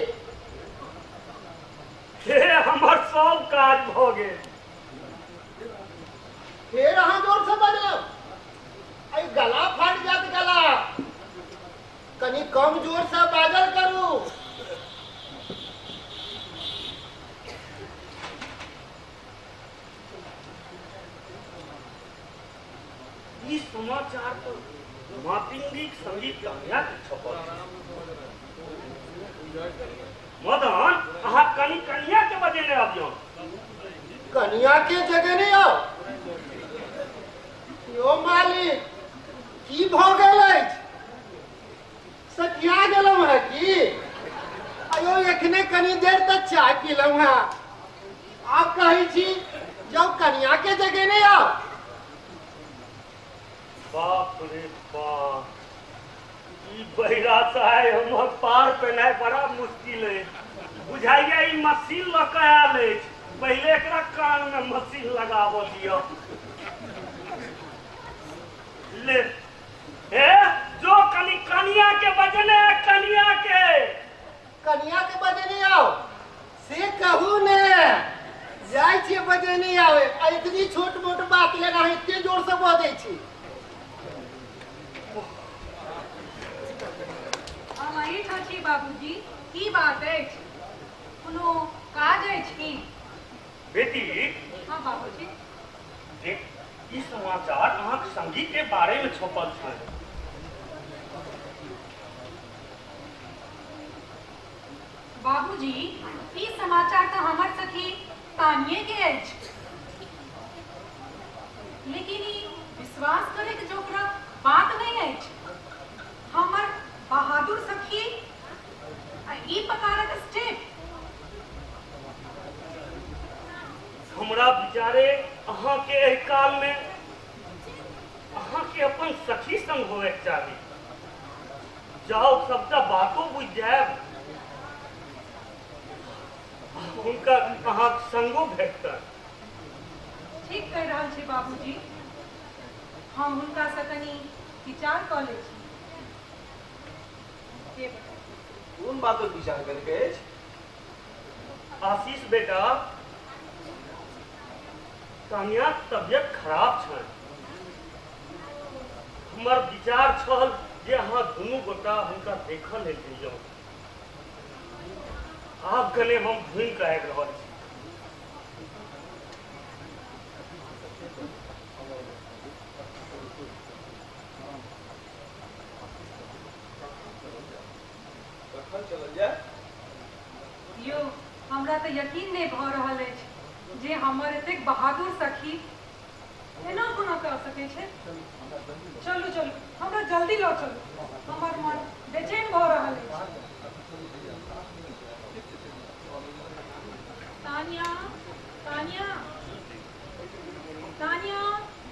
हे हमर सब काज भऽ गेल। फेर अहाँ जोर से बजलहुँ, अइ गला फाटि जायत गला। कनि कम जोर से बाजल करू। ई समाचार तो मातिंगीक संगी कन्या के छपल। मदन, अहाँ कनि कन्या के बजेने अबियौ। कन्या के जगेने आउ? यो मालिक, की भऽ गेल अछि? सखिया गेलहुँ है की? अयो एखने कनी देर तक चाय पीलहुँ है, आब कहै छी जाउ कन्या के जगेने आउ। बाप रे बाप, ई बहिरा साहेब हमर पार पेनाइ बड़ा मुश्किल अछि। बुझाइया ई मशीन लऽ कऽ आयल अछि। पहिले एकरा कान में मशीन लगाबऽ दिअ। ले हे, जो कनि कनिया के बजने, कनिया के। कनिया के बजेने आउ से कहू ने, जाइ छियै बजेने आवे। आ इतनी छोट मोट बात लेल अहाँ एते जोर से बजै छी। हम एहिठाम छी बाबूजी, की बात अछि? कोनो काज अछि की? बेटी। हाँ बाबूजी। देख, ई समाचार अहाँक संगी के बारे में छपल छै। बाबूजी, ई समाचार तऽ हमर सखी तानिये के अछि, लेकिन ई विश्वास करे के जोकरक बात नहीं अछि। हमर बहादुर सखी आ ई प्रकारक स्टेप। हमरा विचारे अहाँके एहि काल में अहाँके अपन सखी संग होयके चाही। जाउ, सबटा बातो बुझि जायब, हुनका अहाँक संगो भेटत। ठीक कहि रहल छी बाबूजी, हम हुनकासँ कनि विचार कऽ लै छी। के बताउ? कोन बातक विचार करैके अछि? आशीष बेटा, तानियाक तबियत खराब छनि। हमर विचार छल जे अहाँ दुनू गोटा हुनका देखऽ लेल जइयौ। आब कने हम घुमि कऽ आबि रहल छी। कखन चलल जाय? यौ, हमरा तऽ यकीन नहि भऽ रहल अछि जे हमर एतेक बहादुर सखी एना कोना कऽ सकै छै। चलू चलू, हमरा जल्दी लऽ चलू, हमर मन बेचैन भऽ रहल अछि। तानिया, तानिया, तानिया,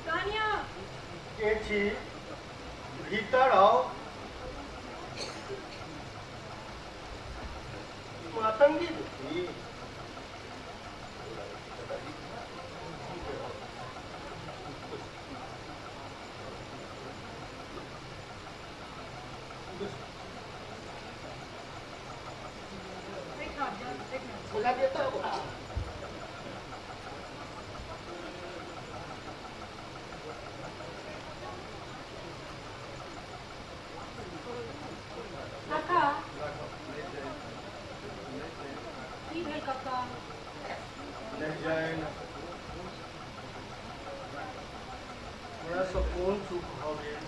तानिया। के छी? भीतर आउ। मातंगी बेटी। देखा, देखा। बुझा देता। काका, की भेल काका? नहि जानि, हमरासँ कोन चूक भऽ गेल।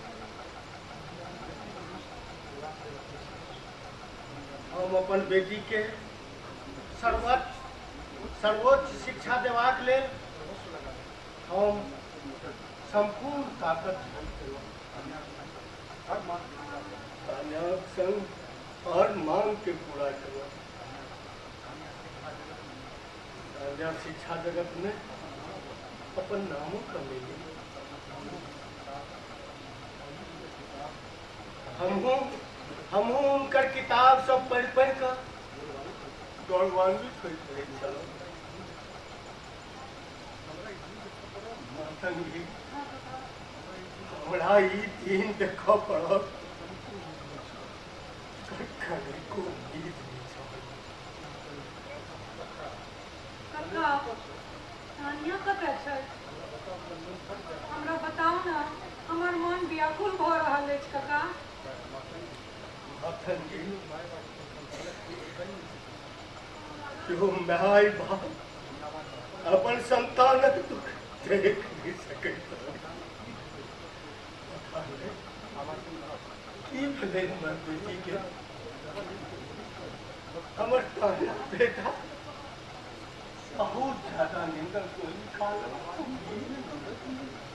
हम अपन बेटीके सर्वोच्च सर्वोच्च शिक्षा देबाक लेल हम सम्पूर्ण ताकत झोंकि देलहुँ। तान्याक संग हर मांगके पूरा केलहुँ। तान्या शिक्षा जगतमे अपन नामो कमेली। हमहूँ हमहूँ हुनकर किताब सब पढ़ि पढ़ि कऽ गौरवान्वित होइत रहैत छलहुँ। मातंगी, हमरा ई दिन देखऽ पड़त, कनिको उम्मीद नहि छल। काका, तानिया कतऽ छै? हमरा बताउ ने, हमर मन व्याकुल भऽ रहल अछि काका। मातंगी, केओ my बाप अपन संतानक दुख देख नहि सकैत। पता नहि। की भेलै हमर बेटीके? हमर तान्या बेटा बहुत ज्यादा नींदक गोली खा लेलक।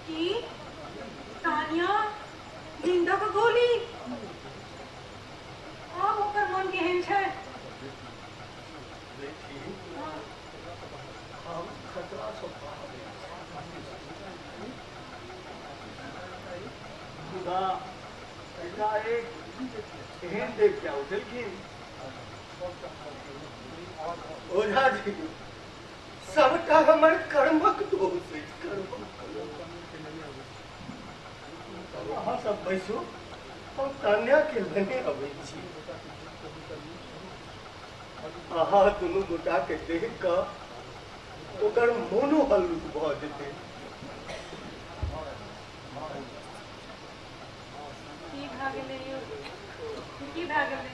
की तानिया नींदक गोली? आब ओकर मन केहन छै? बेटी, हम खतरा सँ बाहर मुदा एकाएक एहन देख के उठलखिन। ओझा जी, सबटा हमर कर्मक दोष अछि, कर्मक। अहाँ सब बैसू, हम तान्या के लेने अबै छी। अहाँ दुनू गोटा के देख कऽ ओकर मोनो हल्लुक भऽ जेतै। की भए गेलै यौ? की भए गेलै?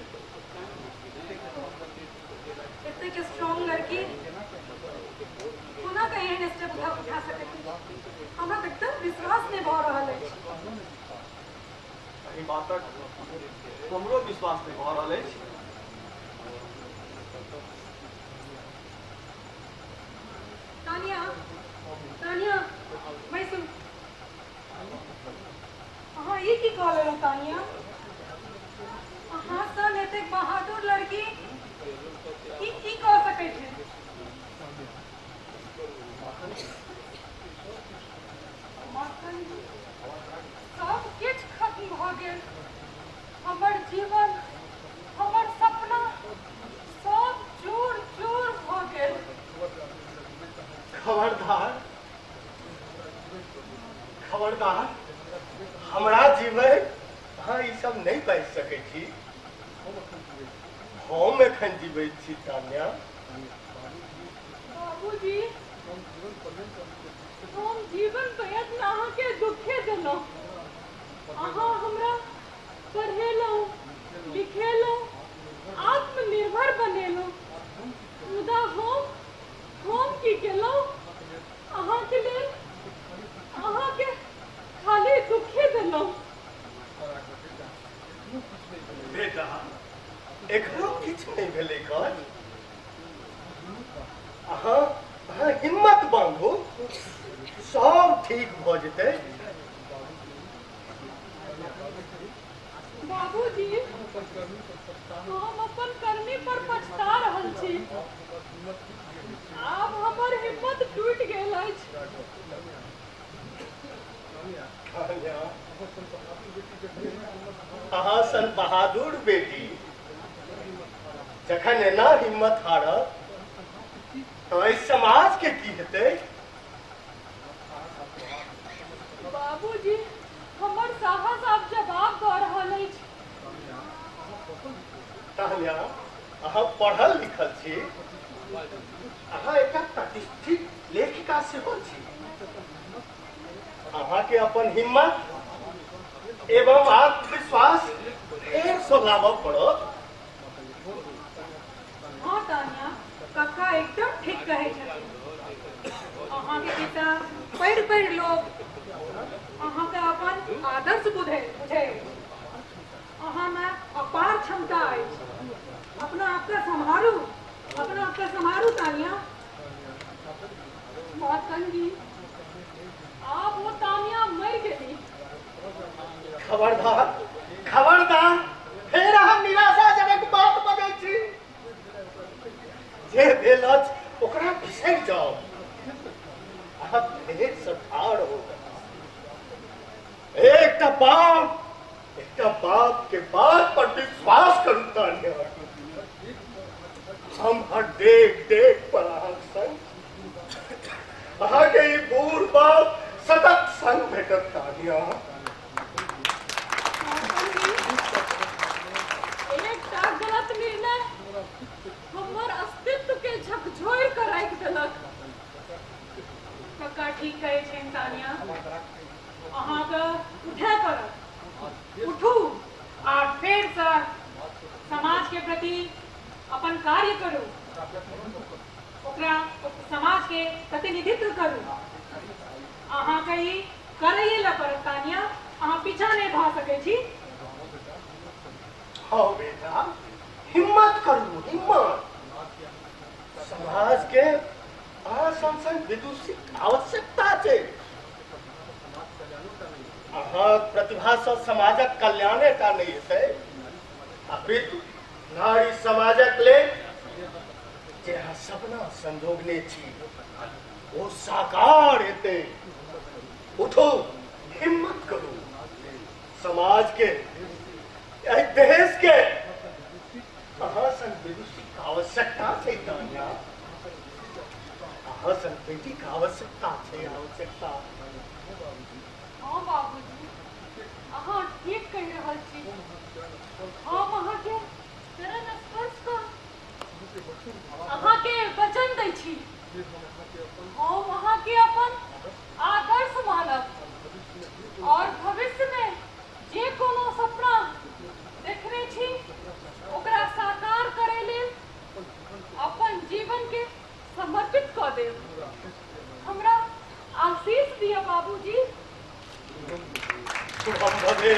एतेक स्ट्रॉन्ग लड़की कोना कऽ एहन स्टेप उठा उठा सकैत अछि? हमरा तऽ एकदम विश्वास नहि भऽ रहल अछि। एहि बातक हमरो विश्वास नहि भऽ रहल अछि। तानिया, तानिया, बैसू। अहाँ ई की कऽ लेलहुँ तानिया? अहाँ सन एतेक बहादुर लड़की ई की कऽ सकै छै? मातंगी, सब किछु खत्म भऽ गेल। हमर जीवन, हमर सपना सब चूर चूर भऽ गेल। खबरदार, खबरदार, हमरा जीवन अहाँ ई सब नहि बाजि सकै छी। हम एखन जीवैत छी तान्या। बाबूजी, हम जीवन पर्यंत अहाँके दुखे देलहुँ। अहाँ हमरा पढ़ेलहुँ, लिखेलहुँ, आत्मनिर्भर बनेलहुँ, मुदा हम की केलहुँ अहाँके लेल? अहाँके खाली दुखे देलहुँ। बेटा, एखनो किछु नहि भेलै काज। अहाँ अहाँ हिम्मत बांधू, सब ठीक भऽ जेतै। बाबूजी, हम अपन करनी पर पछता रहल छी। आब हमर हिम्मत टूटि गेल अछि। तान्या, अहाँ सन बहादुर बेटी जखन एना हिम्मत हारत तऽ एहि समाज के की हेतै? बाबूजी, हमर साहस आब जवाब दऽ रहल अछि। तान्या, अहाँ पढ़ल लिखल छी, अहाँ एकटा प्रतिष्ठित लेखिका सेहो छी। अहाँके अपन हिम्मत एवं आत्मविश्वास फेरसँ लाबऽ पड़त। हँ तानिया, कक्का एकदम ठीक कहै छथिन। अहाँके पिता पढ़ि पढ़ि लोक अहाँके अपन आदर्श बुझै बुझै अछि। अहाँमे अपार क्षमता अछि। अपना आपके सम्हारू, अपना आपके सम्हारू तानिया। मातंगी, आब ओ तानिया मरि गेली। खबरदार, खबरदार, फेर अहाँ निराशाजनक बात बजै छी। जे भेल अछि ओकरा बिसरि जाउ। अहाँ फेरसँ ठाढ़ हो। एकटा बाप के बात पर विश्वास करू तान्या। हम हर डेग डेग पर अहाँक संग, अहाँके ई बूढ़ बाप सतत संग भेटत तान्या। मातंगी, एकटा गलत निर्णय हमर अस्तित्व के झकझोरि कऽ राखि देलक। कक्का ठीक कहै छनि तानिया। अहाँके उठय पड़त। उठू आ फेरसँ समाजके प्रति अपन कार्य करू, ओकरा समाजके प्रतिनिधित्व करू। अहाँके ई करैए लए पड़त तानिया। अहाँ पीछा नहि भऽ सकै छी। हाँ बेटा, हिम्मत करू, हिम्मत। समाज के अहाँ सन सन विदुषीक आवश्यकता छै। अहाँ प्रतिभा सँ समाजक कल्याणे टा नहि हेतै, अपितु नारी समाजक लेल जे अहाँ सपना संजोगने छी ओ साकार हेतै। उठो, हिम्मत करू, समाज के, एहि देश के अहाँ सन विदुषीक आवश्यकता छै। तानिया, अहाँ सन बेटीक आवश्यकता छै, आवश्यकता। हाँ बाबूजी, अहाँ ठीक कहि रहल छी। हम अहाँके चरण स्पर्श कऽ अहाँके वचन दै छी, हम अहाँके अपन आदर्श मानब और भविष्य में जे कोनो सपना देखने छी ओकरा साकार करै लेल अपन जीवन के समर्पित कऽ देब। हमरा आशीष दिअ बाबूजी। शुभम भवे,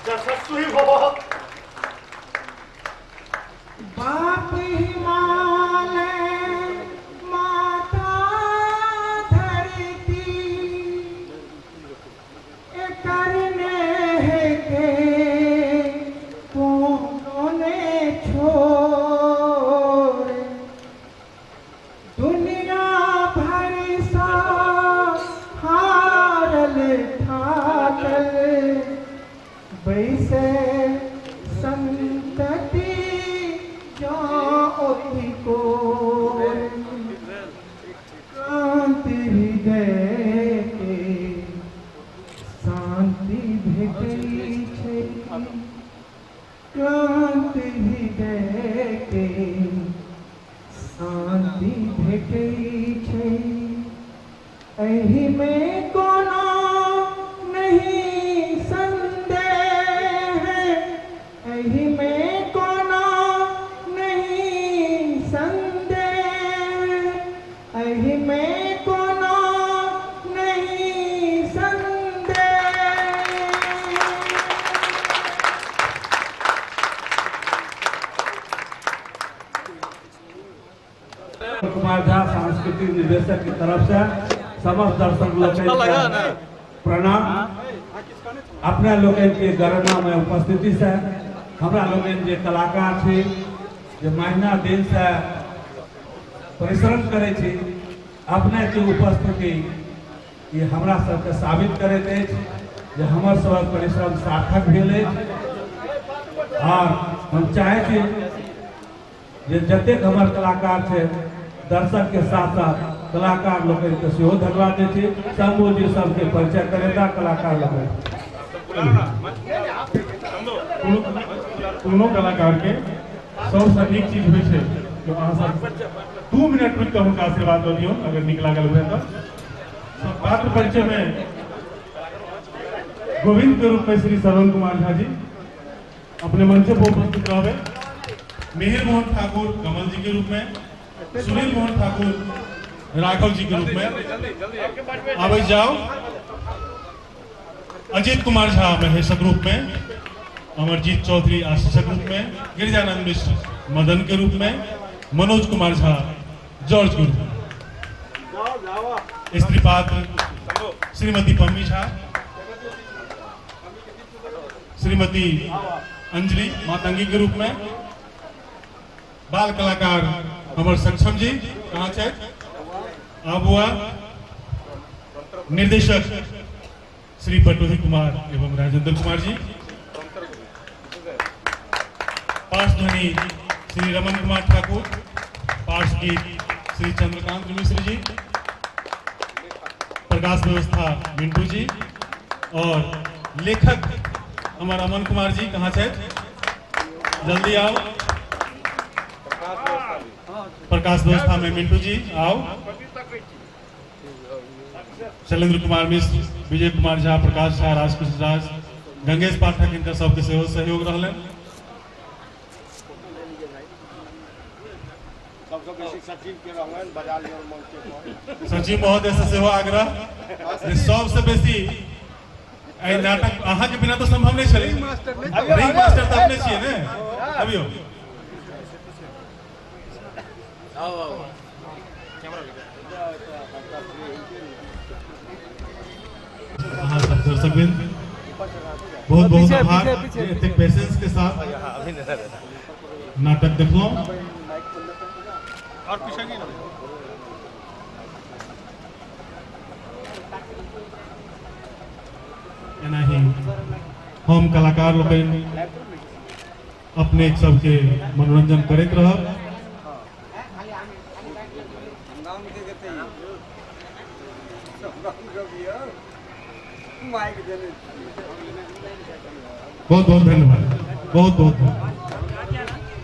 यशस्वी भव। बाप हिमालय माता धरती, एकर नेह के कोनो ने छोड़। दुनिया भर सा हारल थाकल, बैसे संतति जाओ को। क्रांति हृदय के शांति भेटै छै, क्रांति हृदय के शांति भेटै छै। एहि में कोनो नहीं संदेह, एहि में कोनो नहीं संदेह, एहि में कोनो नहीं संदेह। कुमार झा सांस्कृतिक निदेशक की तरफ से समस्त दर्शक लोकनि के प्रणाम। अपने लोकनि के गणना में उपस्थिति से हमरा लोकनि जे कलाकार छी, जे महीना दिन से परिश्रम करै छी, अपने के उपस्थिति ये हमरा सबके साबित करैत अछि जे हमर सबक परिश्रम सार्थक भेल अछि। और हम चाहै छी जे जतेक हमर कलाकार छै, दर्शक के साथ साथ कलाकार लोकनि के सेहो धन्यवाद दै छी। शंभू जी सबके परिचय करेता कलाकार लोकनि। कोनो कलाकार के सबसँ नीक चीज होइ छै जे अहाँ सब 2 मिनट रुकि कऽ हुनका आशीर्वाद दऽ दियौ अगर नीक लागल हुए तऽ। पात्र परिचय में गोविंद के रूप में श्री श्रवण कुमार झा जी अपने मंच पर उपस्थित रहबै। मिहिर मोहन ठाकुर कमल जी के रूप में, सुनील मोहन ठाकुर राघव जी के रूप में आबै जाओ। अजीत कुमार झा महेशक रूप में, अमरजीत चौधरी आशीषक रूप में, गिरिजानंद मिश्र मदन के रूप में, मनोज कुमार झा जॉर्ज के रूप में। स्त्री पात्र श्रीमती पम्मी झा, श्रीमती अंजलि मातंगी के रूप में। बाल कलाकार हमर सक्षम जी कहाँ छथि? आबुआ। निर्देशक श्री बटोही कुमार एवं राजेंद्र कुमार जी। पार्श्व ध्वनि श्री रमन कुमार ठाकुर, पार्श्व गीत श्री चंद्रकांत मिश्र जी, प्रकाश व्यवस्था मिंटू जी और लेखक हमार अमन कुमार जी कहाँ छथि? जल्दी आओ। प्रकाश व्यवस्था में मिंटू जी आओ। शैलेंद्र कुमार मिश्र, विजय कुमार झा, प्रकाश झा, राजकृष्ण राज, गंगेश पाठक, इनका सबके सेहो सहयोग रहलनि। सचिव महोदय से सेहो आग्रह जे सबसे बेसी एहि नाटक अहाँके बिना तऽ संभव नहि छलै। रिंग मास्टर तऽ अपने छियै ने, अबियौ। अहाँ सब दर्शकवृंद बहुत बहुत आभार जे एतेक पेशेंस के साथ नाटक देखलहुँ। एनाही हम कलाकार लोकनि अपने सबके मनोरंजन करैत रहब। बहुत बहुत धन्यवाद, बहुत बहुत धन्यवाद।